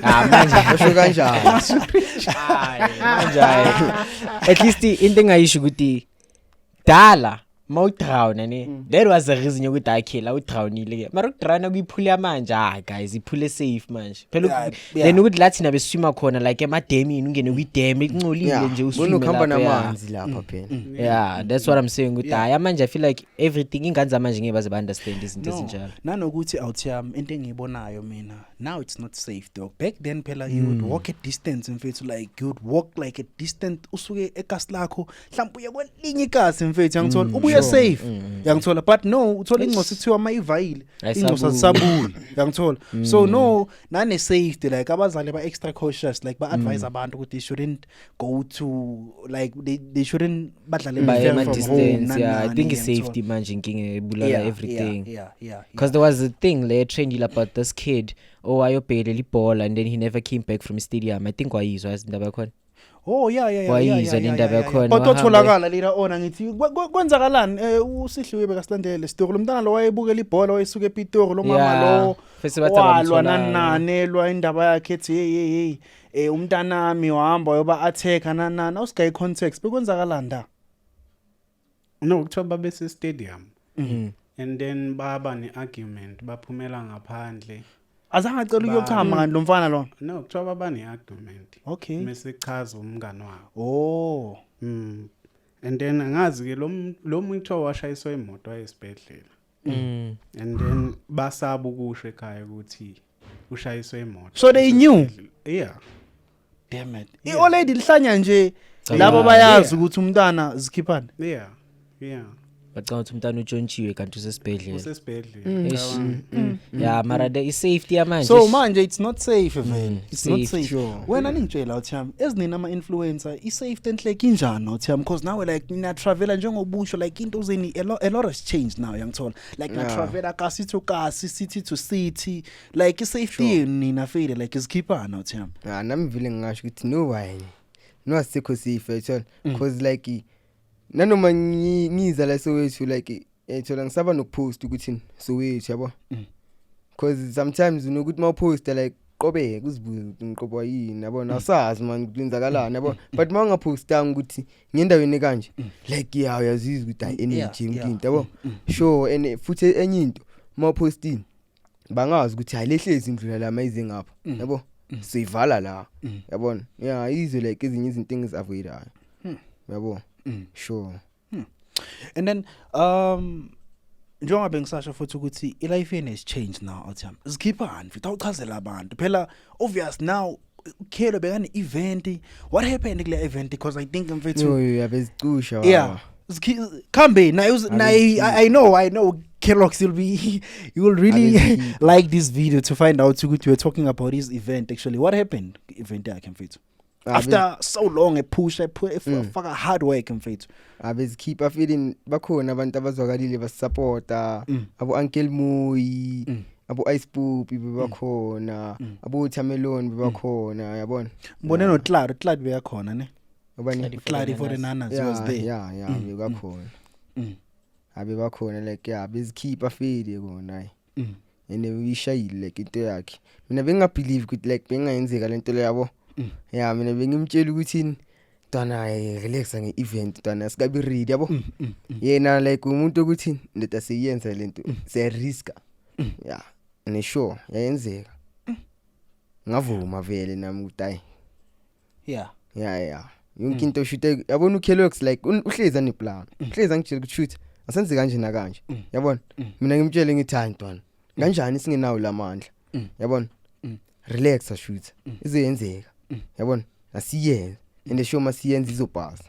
Speaker 3: Ah, manje
Speaker 1: Basho kanjani?
Speaker 3: Hayi, manje hayi. At least into engayisho ukuthi dala mawudrowna ne, that was the reason yokuthi akhe la udrownile ke, mara ukudrowna kuyiphule manje, ah guys, iphule safe manje phela. Then ukuthi la thina beswima khona like emademini, ungene kwidem incolile
Speaker 1: Yeah,
Speaker 3: nje
Speaker 1: bona
Speaker 3: uswime
Speaker 1: ukuhamba
Speaker 3: lapho, yeah.
Speaker 1: namanzi lapha phela.
Speaker 3: Yeah, that's what I'm saying ukuthi hayi manje I feel like everything ingane zamanje ngeke baze ba-understand izinto
Speaker 2: No,
Speaker 3: ezinjalo.
Speaker 2: Nanokuthi awuthiyami into engiyibonayo mina now, it's not safe dog. Back then phela you would walk a distance mfethu, like you would walk like a distant, usuke ekasi lakho mhlawumbe uye kwelinye ikasi mfethu, yangithola, ubuye safe, yangithola. But no, uthola ingcosi kuthiwa mayivayile ingcosi
Speaker 3: Ayisabuyi.
Speaker 2: azisabuyi, yangithola. So no, nane safety, like abazali ba extra cautious, like ba advise abantu ukuthi they shouldn't go to, like they shouldn't badlale
Speaker 3: By
Speaker 2: far
Speaker 3: ema
Speaker 2: from home,
Speaker 3: distance,
Speaker 2: nani,
Speaker 3: yeah, I
Speaker 2: nani,
Speaker 3: think
Speaker 2: yangithola.
Speaker 3: i-safety manje inkinga ebulala everything. Because there was a thing le trendile about this kid owayobhekelela ibhola and then he never came back from stadium. I think wayizwa yazi indaba yakhona.
Speaker 2: Oh yeah.
Speaker 3: Wayizwa le ndaba yakhona,
Speaker 2: Kodwa
Speaker 3: wahambe-
Speaker 2: tholakala later on angithi kwenzakalani, usihliwe bekasilandele le story, lo mntana lo wayebukela ibhola wayesuka ePitori, lo mama lo
Speaker 3: First bathi
Speaker 2: walwa
Speaker 3: abamtholanga.
Speaker 2: nani nani, elwa indaba yakhe ethi hey hey hey, umntanami wahamba yoba attack nani nani, awusigayi context bekwenzakalani da?
Speaker 4: No, kuthiwa babese stadium. And then baba ne-argument, baphumela ngaphandle.
Speaker 2: Azange acela ukuyochama kanti lo mfana lona?
Speaker 4: No, kuthiwa baba ne-argument. Mase chaza umngani wabo.
Speaker 2: Oh.
Speaker 4: And then angazi ke lo muntu kuthiwa washayiswa imoto wayesibhedlela. And then basaba ukusho ekhaya ukuthi ushayiswe imoto.
Speaker 2: So they knew?
Speaker 4: Yeah.
Speaker 2: Damn it, i-olady lihlanya nje
Speaker 3: Cabanga.
Speaker 2: labo bayazi ukuthi umntana zikhiphani.
Speaker 4: Yeah.
Speaker 3: Bacanga ukuthi umntana utshontshiwe kanti usesibhedlela.
Speaker 4: Usesibhedlela.
Speaker 3: Eish.
Speaker 4: Cabanga.
Speaker 3: Yeah, mara the i-safety yamanje.
Speaker 2: So manje it's not safe vele, it's not
Speaker 3: safe.
Speaker 2: safe.
Speaker 1: Sure.
Speaker 2: Wena ningitshela uthiyami, ezinini ama-influencer, i-safety enhleke injani uthiyami? Because nawe like niyatravela njengobusho, like into zeni, a lot has changed now, yangithola, like niyatravela kasi to kasi, city to city, like i-safety yenu nina fele like izikhiphana uthiyami?
Speaker 1: Ah, nami vele ngingasho ukuthi no why. No, asikho safe, ayithola, cause like nanoma ngiza la Soweto, like ayithola, ngisaba nokupost ukuthi Soweto, yabo. Cause sometimes unokuthi mawuposta like qobeka uzibuze ukuthi ngiqoba yini, yabona, asazi man kwenzakalani, yabo. But mawungapostanga ukuthi ngendaweni kanje, like yeah, uyazizwa ukuthi hayi energy into, yabo. Sure, and futhi enye into, mawupostini bangazi ukuthi hayi lehlezi indlula la mayize ngapha, yabo, siyivala la, yabona. Yeah, izwe like ezinye izinto engizi-avoidayo, yabo. Sure.
Speaker 2: And then njengoba bengisasho futhi ukuthi i-life yenu has changed now uthiyami, zikhiphani futhi awuchazela abantu phela, obvious now. Khelo bekane event. What happened kule event? Because I think, mfethu,
Speaker 1: Yo, yabezicusha.
Speaker 2: Yeah, khambe naye naye. I know Kellogg's will be, you will really
Speaker 1: Abezikhipha.
Speaker 2: like this video to find out ukuthi we're talking about his event actually. What happened event yakhe, mfethu, after so long a push, a put faka hard work, mfethu?
Speaker 1: Abezikhipha feeling, bakhona abantu abazwakalile basupporta, abo Uncle Moyi, abo Ice Poop bebakhona, abo Tamelon bebakhona, yabona.
Speaker 2: Ngibone no Clad, Clad beyakhona ne?
Speaker 1: Ubani?
Speaker 2: Clad for the Nanas was there.
Speaker 1: Yeah, bebakhona. Abe bakhona, like, yeah, bezikhipha fede kona, hayi. And uyishayile like into yakhe. Mina bengingabelieve ukuthi like bengingayenzeka lento le, yabo. Yeah, mina bengimtshela ukuthi, "Ntwana, relaxa nge-event, ntwana, sikabi ready," yabo. Yena like umuntu ukuthi, "Ndoda, siyenza lento, siyariska." Yeah, and sure yayenzeka, ngavuma vele nami ukuthi hayi. Yeah, yonke into shoot, yabona, uKellogg's like uhlezi aneplan, uhlezi angitshela ukuthi, "Shoot, asenze kanje nakanje," yabona. Mina ngimtshele ngithi, "Hayi ntwana, kanjani singenawo lamandla?" Yabona, "Relax, shoot, izoyenzeka," yabona, asiyenze and sure masiyenze izopasa.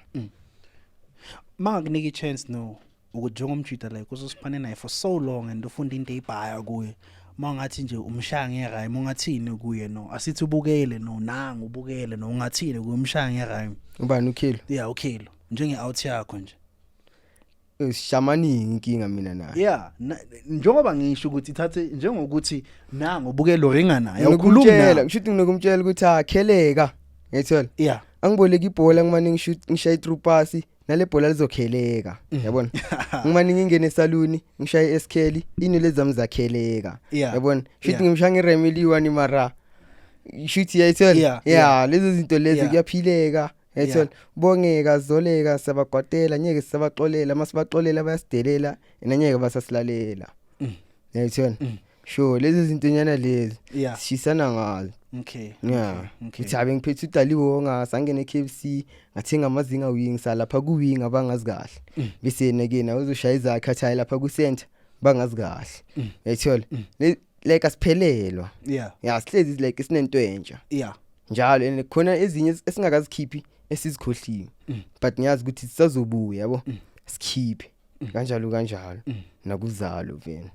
Speaker 2: Mangakunika i-chance, no, ukuthi njengomjida like uzosiphane naye for so long and ufunda into eyibhaya kuye, mangathi nje umshaya ngerhyme, ungathini kuye? No, asithi ubukele, no, nangu ubukele, no, ungathini kuye umshaya ngerhyme?
Speaker 1: Ubani, uKhelo?
Speaker 2: Yeah, uKhelo, njenge-out yakho nje.
Speaker 1: Sishamaningi inkinga mina naye.
Speaker 2: Yeah, njengoba ngisho ukuthi ithathe njengokuthi nangu ubukele ringa naye, awukhulumi
Speaker 1: Nginokumtshela,
Speaker 2: naye.
Speaker 1: ngisho nginokumtshela ukuthi akheleka, ngiyithola, angiboleka ibhola, ngimane ngishoot, ngishaye through pass, nale bhola lizokheleka, yabona. Ngimane ngingene esaluni, ngishaye eskheli, inwele zami zakheleka, yabona. Shuthi ngimshaya ngerhyme eliyi-one, mara shuthi yayithola. Yeah, lezo zinto lezo kuyaphileka, yayithola. Bongeka zoleka, sabakwatela, ngeke sisabaxolela, masibaxolela bayasidelela, nanyeke basasilalela, yayithola. Sure, lezi zinto nyana lezi sishisana ngazo. Yeah. Ngithi abe ngiphethe uDaliwonga, sangena eKFC, ngathenga amazinga wings lapha ku wing, abangazi kahle. Bese yena ke nawe uzoshaya izakhe, athi hayi, lapha ku center bangazi kahle. Uyayithola? Like asiphelelwa. Yeah, sihlezi like sinento entsha. Njalo, and khona ezinye esingakazikhiphi esizikhohliwe. But ngiyazi ukuthi sisazobuya, yabo. Sikhiphe. Kanjalo kanjalo. Nakuzalo vele.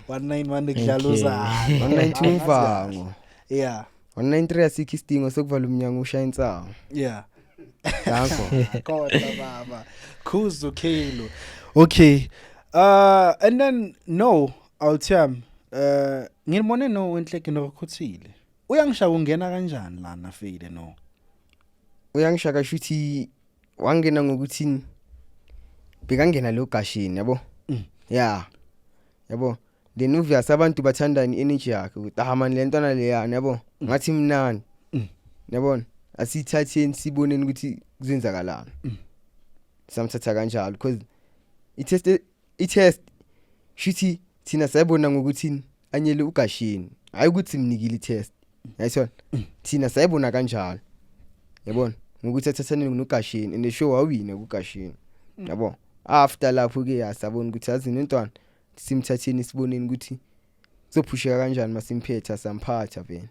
Speaker 2: 191 kudlala uzalo.
Speaker 1: 192 umvango. 193 asikho isidingo sokuvala umnyango ushaya insango. Danko.
Speaker 2: Kodwa baba Khuzu Khelo. Okay. And then, no, Awuthiyami, ngibone no enhleke nokukhuthile. Uyangishaka ungena kanjani lana file, no?
Speaker 1: Uyangishaka, shuthi wangena ngokuthi bekangena lo gashini, yabo. Yeah, yabo, then obvious abantu bathandani energy yakhe ukuthi, "Ah man, le ntwana leyana, yabo, ngathi mnandi." Yabona, asithatheni siboneni ukuthi kuzenzakalani. Samthatha kanjalo because i-test shuthi thina sayibona ngokuthi anyele ugashini, hayi ukuthi simnikile i-test, yayisona. Thina sayibona kanjalo, yabona, ngokuthi athathane nogashini, and sure wawina kugashini, yabo. After lapho ke asabona ukuthi azini intwana, simthatheni siboneni ukuthi kuzophusheka kanjani masimphetha. Samphatha vele,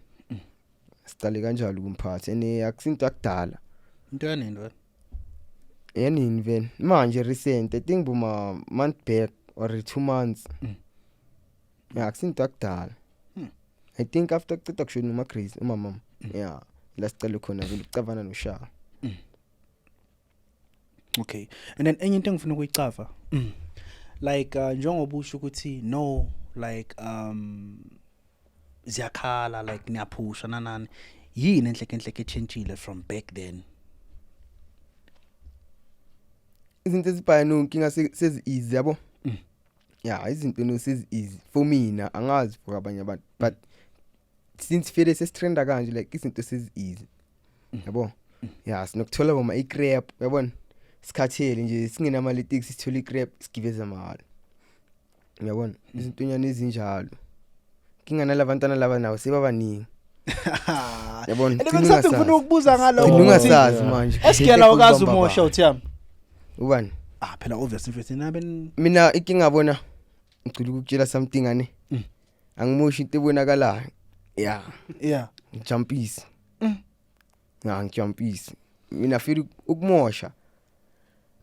Speaker 1: sicale kanjalo ukumphatha, and akusinto akudala.
Speaker 2: Into yanini wena?
Speaker 1: Yanini vele manje, recent, I think buma month back or 2 months. Yeah, akusinto akudala. I think after kuceda kushona uma Grace, umama, yeah, la sicale khona vele ukucavana noShaka.
Speaker 2: Okay. And then enye into engifuna ukuyicava. Like njengoba usho ukuthi, no, like ziyakhala, like niyaphusha nanani. Yini enhleke enhleke echentshile from back then?
Speaker 1: Izinto ezibhaya nonkinga sezi easy, yabo. Yeah, izinto no sezi easy for mina, angazi for abanye abantu, but since vele sesitrenda kanje, like izinto sezi easy, yabo. Yeah, sinokuthola boma icrap, yabona, sikhathele nje singenama-lytics, sithola icrap, sigibeza mahhala, uyabona, izintonyana ezinjalo. Inkinga nalabantwana laba nawo sebabaningi, yabona.
Speaker 2: And bengisathi ngifuna ukubuza ngalokho.
Speaker 1: Gcina
Speaker 2: Ukuthi
Speaker 1: ungasazi manje.
Speaker 2: Esigela ukazi umosha uthiyami.
Speaker 1: Ubani?
Speaker 2: Ah, phela obviously mfethu nabe
Speaker 1: Mina inkinga, bona, ngicela ukukutshela something ane. Angimoshi into ebonakalayo. Yeah. Ngijumpisi. Ya, ngijumpisi mina, feel ukumosha.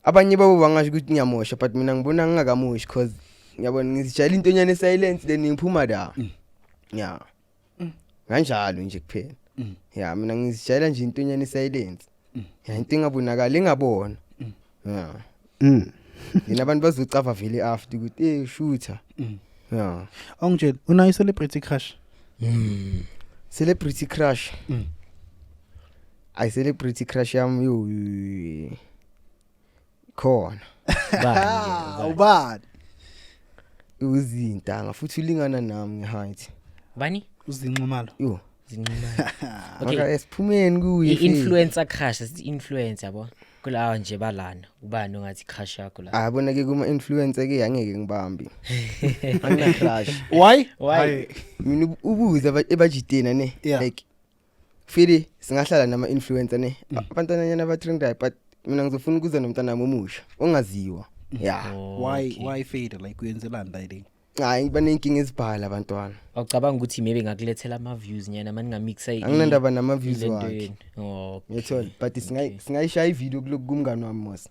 Speaker 1: Abanye babo bangasho ukuthi ngiyamosha, but mina ngibona ngingakamoshi, cause ngiyabona ngizijayela intonyana e-silence, then ngiphuma la. Ya, kanjalo nje kuphela. Ya, mina ngizijayela nje intonyana e-silence. Ya, into engabonakali, engabona. Ya. Yena abantu bazocava vele after ukuthi shooter. Ya.
Speaker 2: Awungitshela, unayo celebrity crush?
Speaker 1: Celebrity crush?
Speaker 2: Mm.
Speaker 1: Ay, celebrity crush yami yo khona.
Speaker 3: Bani?
Speaker 2: Ubani?
Speaker 1: Uzintanga futhi ulingana nami nge-height.
Speaker 3: Bani?
Speaker 2: Uzinxumalo.
Speaker 1: Yo.
Speaker 3: Zinqumalo. Okay.
Speaker 1: Okay, esiphumeni kuye.
Speaker 3: I-influencer crush, sithi influencer, yabo, kulawa nje balana, ubani ongathi crush yakho la?
Speaker 1: Abona ke, kuma influencer ke angeke ngibambe, angina crush.
Speaker 2: Why?
Speaker 3: Why?
Speaker 1: Mina ubuze ebajitena ne. Like fili singahlala nama influencer ne, abantwana nyana abatrendayo, but mina ngizofuna ukuza nomntana wami omusha ongaziwa, ya.
Speaker 3: Oh,
Speaker 2: Why?
Speaker 3: okay.
Speaker 2: Why fade, like uyenzelani la thing?
Speaker 1: Hayi, ngiba nenkinga ezibhala abantwana.
Speaker 3: Awucabanga ukuthi maybe ngakulethela ama-views nyana maningamikisa?
Speaker 1: Anginandaba nama-views wakhe.
Speaker 3: Oh, okay.
Speaker 1: Ngiyathola, but singayishaya ivideo kuloku kumngani wami mos.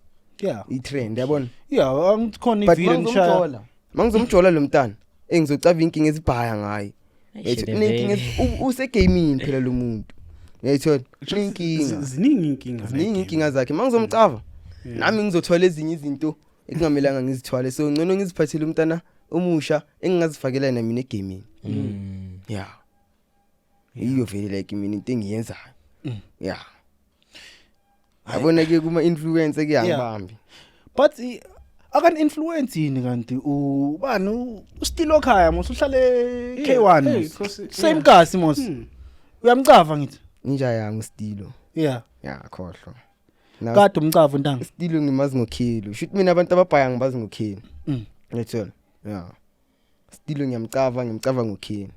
Speaker 1: I-trend, yabona.
Speaker 2: Yeah, angikhona
Speaker 1: But
Speaker 2: ivideo ngishaya.
Speaker 1: mangizomjola lo mntana, engizocava inkinga ezibhaya ngaye.
Speaker 3: Eish,
Speaker 1: Unenkinga
Speaker 3: vele.
Speaker 1: usegamini phela lo muntu, uyayithola, unenkinga.
Speaker 4: Ziningi inkinga.
Speaker 1: Ziningi inkinga zakhe. Mangizomcava nami ngizothwala ezinye izinto ekungamelanga ngizithwale, so ngcono ngiziphathele umntana omusha engingazifakela yena mina egamini. Ya, iyo vele like mina into engiyenzayo. Ya, yabona ke, kuma influencer ke angibambi.
Speaker 2: But akan influence yini kanti ubani ustilo khaya mos uhlale K1
Speaker 4: Hey,
Speaker 2: mos. Same kasi mos. Uyamcava ngithi.
Speaker 1: Inja yami stilo. Ya, khohlwa. Na
Speaker 2: Kade umcava ntanga.
Speaker 1: Stilo ngimazi ngokhilo. Shuthi mina abantu ababhaya ngibazi ngokhilo. Ngiyathola. Ya, stilo ngiyamcava, ngiyamcava ngokhilo.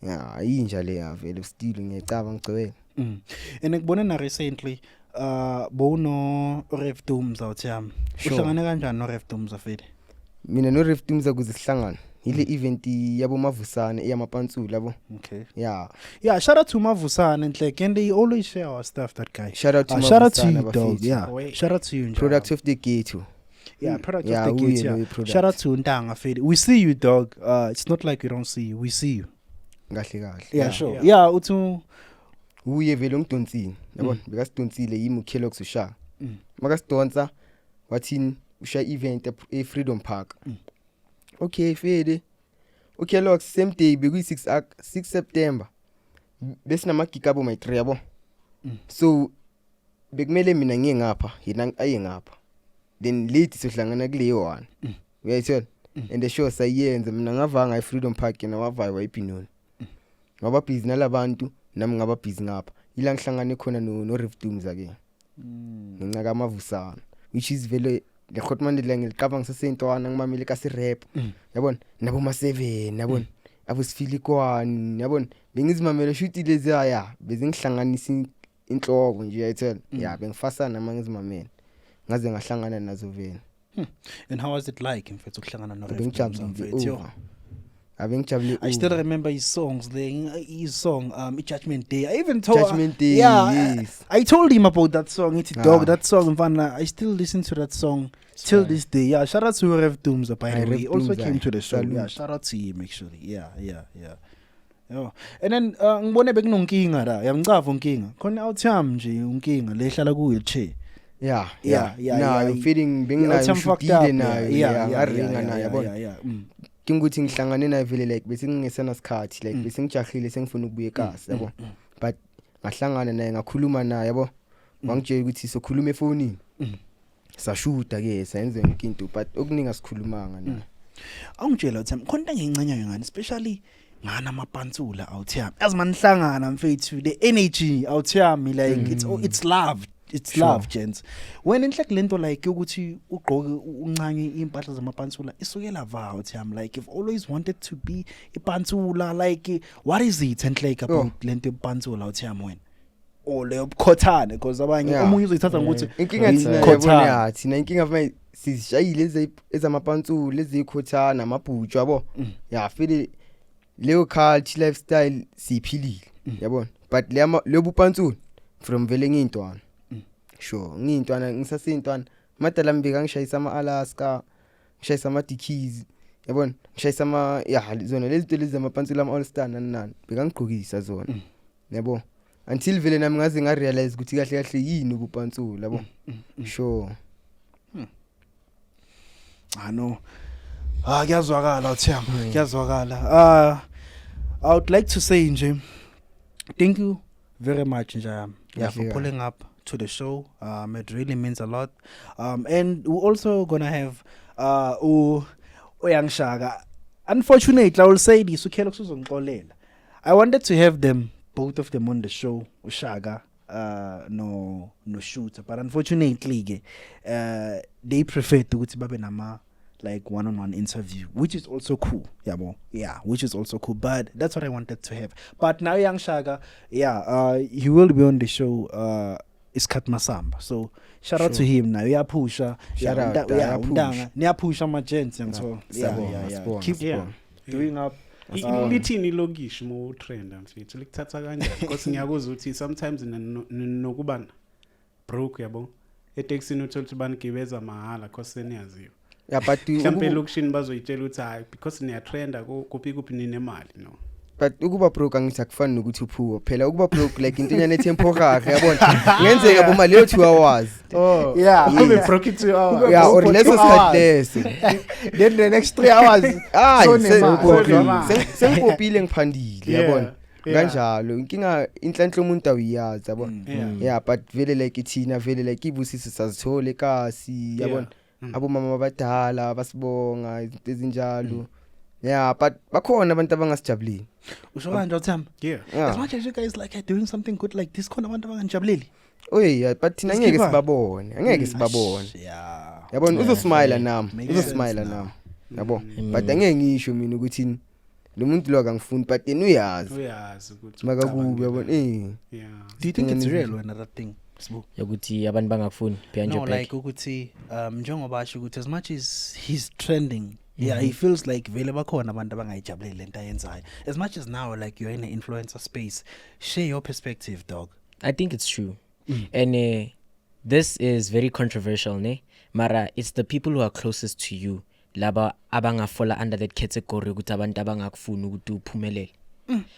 Speaker 1: Ya, inja le ya vele stilo ngiyacava ngigcwele.
Speaker 2: And ngibone na recently bowuno Rev Dooms out yami.
Speaker 1: Sure.
Speaker 2: Uhlangane kanjani no Rev Dooms afede?
Speaker 1: Mina no Ref Tumza kuze sihlangane ile event yabo Mavusane eyamapantsula, yabo.
Speaker 2: Okay.
Speaker 1: Ya.
Speaker 2: Yeah, shout out to Mavusane and like, and they always share our stuff, that guy.
Speaker 1: Shout out to
Speaker 2: Shout out to
Speaker 1: Mavusane,
Speaker 2: you, dog.
Speaker 1: bafethu.
Speaker 2: Yeah.
Speaker 4: Wait.
Speaker 2: Shout out to you, Njalo.
Speaker 1: Product of the ghetto.
Speaker 2: Yeah, product
Speaker 1: Yeah,
Speaker 2: of the
Speaker 1: uye
Speaker 2: gate. Yeah.
Speaker 1: loyo product.
Speaker 2: Shout out to Ntanga Fede. We see you, dog. It's not like we don't see you. We see you.
Speaker 1: Kahle kahle.
Speaker 2: Yeah, sure.
Speaker 4: Yeah.
Speaker 2: Yeah, uthi
Speaker 1: Uye vele ungidonsile, yabona, bekasidonsile yimi uKellogg's ushaka. Makasidonsa wathini, ushaya event e-Freedom Park. Okay fede, uKellogg's same day bekuyi 6 September, besinamagig abo my 3, yabo. So bekumele mina ngiye ngapha, yena aye ngapha, then late sohlangana kuleyo one. Uyayithola. And the show sayenza, mina ngavanga e-Freedom Park, yena wavaya wayibhinoni, ngaba busy nalabantu, nami ngaba busy ngapha, ila ngihlangane khona no Ref Dooms ke ngenxa kaMavusana, which is vele le Hotman la ngiliqaba ngisesentwana, ngimamele kasi rap. Yabona, nabo ma 7, yabona, abo Sifilikwani, yabona, bengizimamele shuthi lezi ya bezingihlanganisa inhloko nje, uyayithola. Ya, bengifasana uma ngizimamele ngaze ngahlangana nazo vele.
Speaker 2: And how was it like mfethu ukuhlangana no Rev Dooms,
Speaker 1: Bengijabulile.
Speaker 2: mfethu? Yo.
Speaker 1: Over abengijabule.
Speaker 2: I still remember his songs, the his song, Judgment Day. I even told
Speaker 1: Judgment Day.
Speaker 2: Yeah,
Speaker 1: Yes.
Speaker 2: I told him about that song. It's dog,
Speaker 1: Ah.
Speaker 2: that song, mfana. I still listen to that song till
Speaker 3: fire.
Speaker 2: this day. Yeah, shout out to Rev Dooms, by
Speaker 1: Aye,
Speaker 2: the way.
Speaker 1: Rev
Speaker 2: He also
Speaker 1: Dooms,
Speaker 2: came
Speaker 1: aye.
Speaker 2: to the show. Yeah,
Speaker 1: Salute.
Speaker 2: shout out to him actually. Yeah. And then ngibone bekunonkinga la. Yamcava unkinga. Khona out yami nje unkinga lehlala ku wheelchair.
Speaker 1: Yeah.
Speaker 2: Yeah,
Speaker 1: Nayo feeling benginayo,
Speaker 2: Yeah, fucked up,
Speaker 1: ngishudile nayo. Yeah, ngaringa nayo, yabona.
Speaker 2: Yeah.
Speaker 1: Kingukuthi ngihlangane naye vele like bese ngingesena sikhathi, like bese ngijahile, sengifuna ukubuya ekasi, yabo, but ngahlangana naye, ngakhuluma naye, yabo, wangitshela ukuthi sokhuluma efonini. Sashuda ke, sayenza yonke into, but okuningi asikhulumanga naye.
Speaker 2: Awungitshela uthi khona into engiyincanywayo ngani, especially ngana amapantsula awuthiyami, yazi manihlangana mfethu, the energy awuthiyami, like it's love, it's love, gents. When inhle lento like ukuthi ugqoke uncanye impahla zamapantsula isukela va awuthiyami, like you've always wanted to be ipantsula, like what is it and like about lento yepantsula awuthiyami wena or leyo bukhothane, because abanye omunye uzoyithatha ngokuthi
Speaker 1: Inkinga thina, yabona,
Speaker 2: ikhothane.
Speaker 1: ya, thina inkinga manje sizishayile ezamapantsula, ezikhothana, amabhutshu, yabo. Ya, feel Leyo culture, lifestyle siyiphilile, yabona, but leyo bupantsula from vele ngiyintwana. Sure, ngiyintwana, ngisaseyintwana, madala mbika ngishayisa ama-Alaska, ngishayisa ama-Dickies, yabona, ngishayisa ama, ya, zona lezi zinto lezi zamapantsula, ama-All Star, nani nani, bekangigqokisa zona, yabo, until vele nami ngaze ngarealize ukuthi kahle kahle yini ubupantsula, yabo. Sure.
Speaker 2: Ah no. Ah, kuyazwakala, Thiyama, kuyazwakala. Ah, I would like to say nje thank you very much nje, yeah, for
Speaker 1: Kahle.
Speaker 2: pulling up to the show. It really means a lot. And we're also going to have u uYoung Shaka. Unfortunately, I will say this, uKhelo kusuzongixolela. I wanted to have them, both of them, on the show, uShaka no Shooter, but unfortunately ke they preferred ukuthi babe nama like one on one interview, which is also cool, yabo, yeah, which is also cool, but that's what I wanted to have. But now Young Shaka, yeah, he will be on the show isikhathi masamba, so shout out to him. Now uyaphusha.
Speaker 1: Shout
Speaker 2: Yeah,
Speaker 1: out,
Speaker 2: yeah,
Speaker 1: uyaphusha.
Speaker 2: Untanga niyaphusha ama gents, ngitho, yeah.
Speaker 1: Siyabonga,
Speaker 2: Yeah,
Speaker 1: sibonga,
Speaker 2: keep
Speaker 1: sibonga.
Speaker 2: doing up.
Speaker 4: Lithini ilokishi mo trend, mfethu? Likuthatha kanjani? Because ngiyakuzwa ukuthi sometimes nokuba broke, yabo, etekisini uthola ukuthi banigibeza mahhala cause seniyaziwa.
Speaker 1: Yeah, but
Speaker 4: Mhlawumbe elokishini bazoyitshela ukuthi hayi, because niyatrenda kuphi kuphi, ninemali, no.
Speaker 1: But ukuba broke angithi akufani nokuthi uphuwe phela. Ukuba broke like into enyane temporary, yabona, kungenzeka boma leyo 2 hours.
Speaker 4: Oh.
Speaker 2: Yeah.
Speaker 4: Ube broke 2 hours.
Speaker 1: Yeah, or
Speaker 2: For
Speaker 1: leso
Speaker 2: 2
Speaker 1: sikhathi
Speaker 2: hours.
Speaker 1: leso.
Speaker 2: Then the next 3 hours
Speaker 1: Hayi,
Speaker 2: sonemali.
Speaker 1: sengipopile, ngiphandile, yabona. Kanjalo inkinga, inhlanhla umuntu awuyazi, yabona. Yeah, but vele like thina vele like ibusiso sazithola ekasi, yabona. Abomama abadala basibonga izinto ezinjalo, yeah, but bakhona abantu abangasijabuleli.
Speaker 2: Usho kanje, Awuthami?
Speaker 4: Yeah.
Speaker 1: Yeah.
Speaker 2: As much as you guys like are doing something good like this, khona abantu abanganijabuleli.
Speaker 1: Oye, yeah, but thina angeke
Speaker 2: Sikhipha.
Speaker 1: sibabone, angeke sibabone.
Speaker 2: Yeah.
Speaker 1: Yabona, uzosmile nami,
Speaker 2: Makes
Speaker 1: uzosmile
Speaker 2: sense now.
Speaker 1: nami, yabo, but angeke ngisho mina ukuthi lo muntu lo akangifuni, but yena uyazi.
Speaker 4: Uyazi ukuthi
Speaker 1: Makakubi, yabona, eh.
Speaker 4: Yeah.
Speaker 2: Do you think it's real wena, that thing, Sibu?
Speaker 3: Yokuthi abantu bangakufuni behind
Speaker 2: No,
Speaker 3: your back?
Speaker 2: like ukuthi njengoba asho ukuthi as much as he's trending, yeah, he feels like vele bakhona abantu abangayijabuleli lento ayenzayo. As much as now like you're in an influencer space, share your perspective, dog.
Speaker 3: I think it's true. And this is very controversial, ne? Mara, it's the people who are closest to you laba abangafola under that category ukuthi abantu abangakufuni ukuthi uphumelele.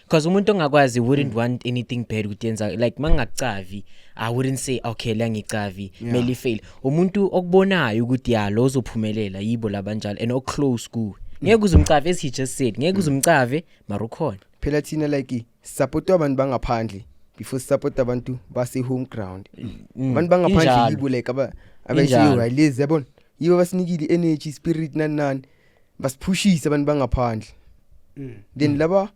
Speaker 3: Because umuntu ongakwazi wouldn't want anything bad ukuthi yenza, like mangakucavi, I wouldn't say, "Okay, la ngicavi, mele fail." Umuntu okubonayo ukuthi ya, lo uzophumelela, yibo labanjalo and oclose kuwe. Ngeke uzumcave, as he just said, ngeke uzumcave, mara ukhona.
Speaker 1: Phela thina like support abantu bangaphandle before support abantu base home ground. Abantu bangaphandle
Speaker 3: Injalo.
Speaker 1: yibo like aba
Speaker 3: Injalo.
Speaker 1: abayishiyo lezi, yabona, yibo basinikile energy, spirit, nani nani, basiphushisa abantu bangaphandle. Then laba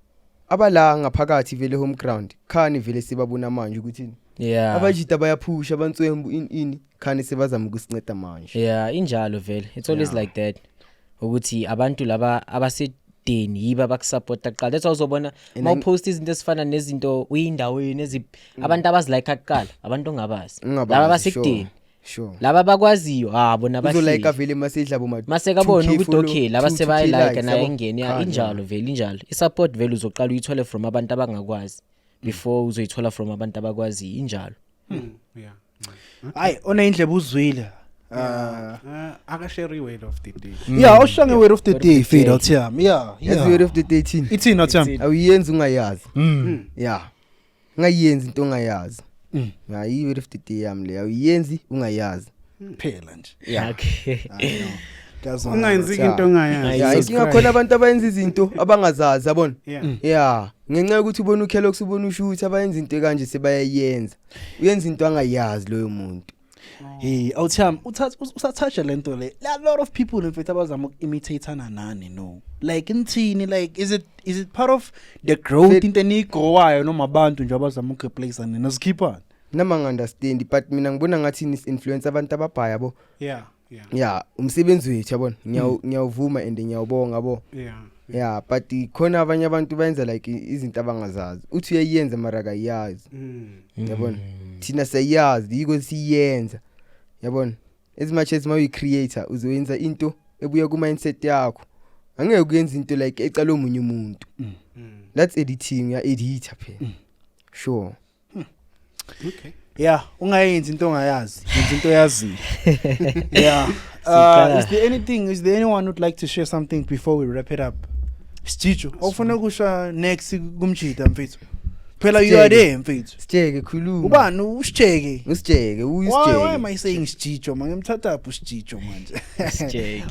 Speaker 1: abala ngaphakathi vele home ground khani vele sibabona manje ukuthi abajita bayaphusha, abantswembu in ini, khani sebazama ukusinceda manje.
Speaker 3: Yeah, injalo vele, it's always like that ukuthi abantu laba abasedeni yibo abakusupporta kuqala. That's why uzobona
Speaker 1: And
Speaker 3: mawupost izinto ezifana nezinto uyindaweni ezi abantu abazilike kuqala, abantu ongabazi,
Speaker 1: Ungabazi,
Speaker 3: laba abasekudeni.
Speaker 1: Sure.
Speaker 3: Laba abakwaziyo, ah, bona
Speaker 1: Uzolike
Speaker 3: bahleli
Speaker 1: vele masedla boma
Speaker 3: masekabona
Speaker 1: 2K
Speaker 3: ukuthi
Speaker 1: follow,
Speaker 3: okay, laba
Speaker 1: 2 2K
Speaker 3: sebayilike
Speaker 1: likes,
Speaker 3: naye
Speaker 1: yabo.
Speaker 3: engene, ya.
Speaker 1: Khani,
Speaker 3: Injalo vele, injalo. I-support vele uzoqala uyithole from abantu abangakwazi before uzoyithola from abantu abakwaziyo, injalo.
Speaker 4: Yeah.
Speaker 2: Hayi, onendlebe uzwile.
Speaker 4: Akashare word of the day.
Speaker 2: Yeah, awushange word of the
Speaker 3: Word of
Speaker 2: day,
Speaker 3: the
Speaker 2: Fade
Speaker 3: day.
Speaker 2: Awuthami. Yeah.
Speaker 1: Yazi
Speaker 2: Yeah.
Speaker 1: word of the day thini?
Speaker 2: Ithini, Awuthami?
Speaker 1: Awuyenzi ungayazi. Yeah, ungayenzi into ongayazi. Hayi, word of the day yami le, awuyenzi ungayazi.
Speaker 2: Phela nje.
Speaker 1: Yeah.
Speaker 3: Okay.
Speaker 2: I know. Kuyazwakala.
Speaker 4: Ungayenzi into ongayazi.
Speaker 1: Yeah, inkinga khona abantu abayenza izinto abangazazi, yabona. Yeah, ngenxa yokuthi ubona uKellogg's, ubona uShoot abayenza into kanje, sebayayenza, uyenza into angayazi loyo muntu.
Speaker 2: Hey, awuthami, uthatha usatoucha lento le. A lot of people in fact abazama ukuimitatana nani, no. Like inthini, like is it part of the growth, into eniyigrowayo, noma abantu nje abazama ukureplace nina sikhipha?
Speaker 1: Nama ngi-understand, but mina ngibona ngathi nis-influence abantu ababhaya, yabo.
Speaker 4: Yeah.
Speaker 1: Yeah, umsebenzi wethu, yabona, ngiyawuvuma and ngiyawubonga, yabo. Yeah, but khona abanye abantu bayenza like izinto abangazazi, uthi uyayenza mara akayazi. Yabona, thina siyayazi, yiko siyenza, yabona. As much as mawu-creator uzoyenza into ebuya ku-mindset yakho, angeke uyenze into like ecala omunye umuntu. That's editing, ya edita phela, sure.
Speaker 4: Okay.
Speaker 2: Yeah, ungayenzi into ongayazi, yenza into oyaziyo. Yeah.
Speaker 3: Siqala.
Speaker 2: Is there anything, is there anyone who'd like to share something before we wrap it up? Sijijo, awufuna kusha next kumjida, mfethu? Phela you are
Speaker 1: Sijeke.
Speaker 2: there, mfethu.
Speaker 1: Sijeke, khuluma.
Speaker 2: Ubani usijeke?
Speaker 1: Usijeke.
Speaker 2: Why am
Speaker 1: Uyisijeke.
Speaker 2: I saying Sijijo? Mangimthatha up uSijijo manje.
Speaker 3: Sijeke.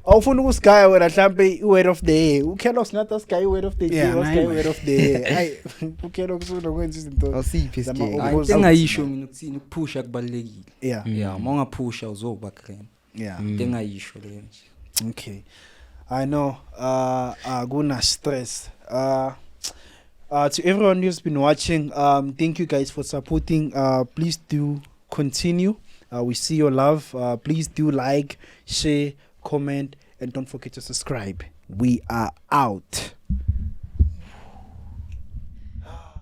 Speaker 2: Awufuna ukusigaya wena mhlambe i-word of the year. UKellogg's nathi asigaya i-word of the day,
Speaker 4: Yeah,
Speaker 2: wasigaya
Speaker 4: naye
Speaker 2: i-word of the year. Ayi, uKellogg's unokwenza izinto.
Speaker 1: Awusiphi,
Speaker 2: Zama
Speaker 1: sijeke.
Speaker 5: Hayi, into engayisho mina ukuthini, ukuphusha kubalulekile. Yeah, uma ungaphusha uzoba grand. Into engayisho leyo nje.
Speaker 2: Okay. I know akuna stress. To everyone who's been watching, thank you guys for supporting. Please do continue. We see your love. Please do like, share, comment and don't forget to subscribe. We are out.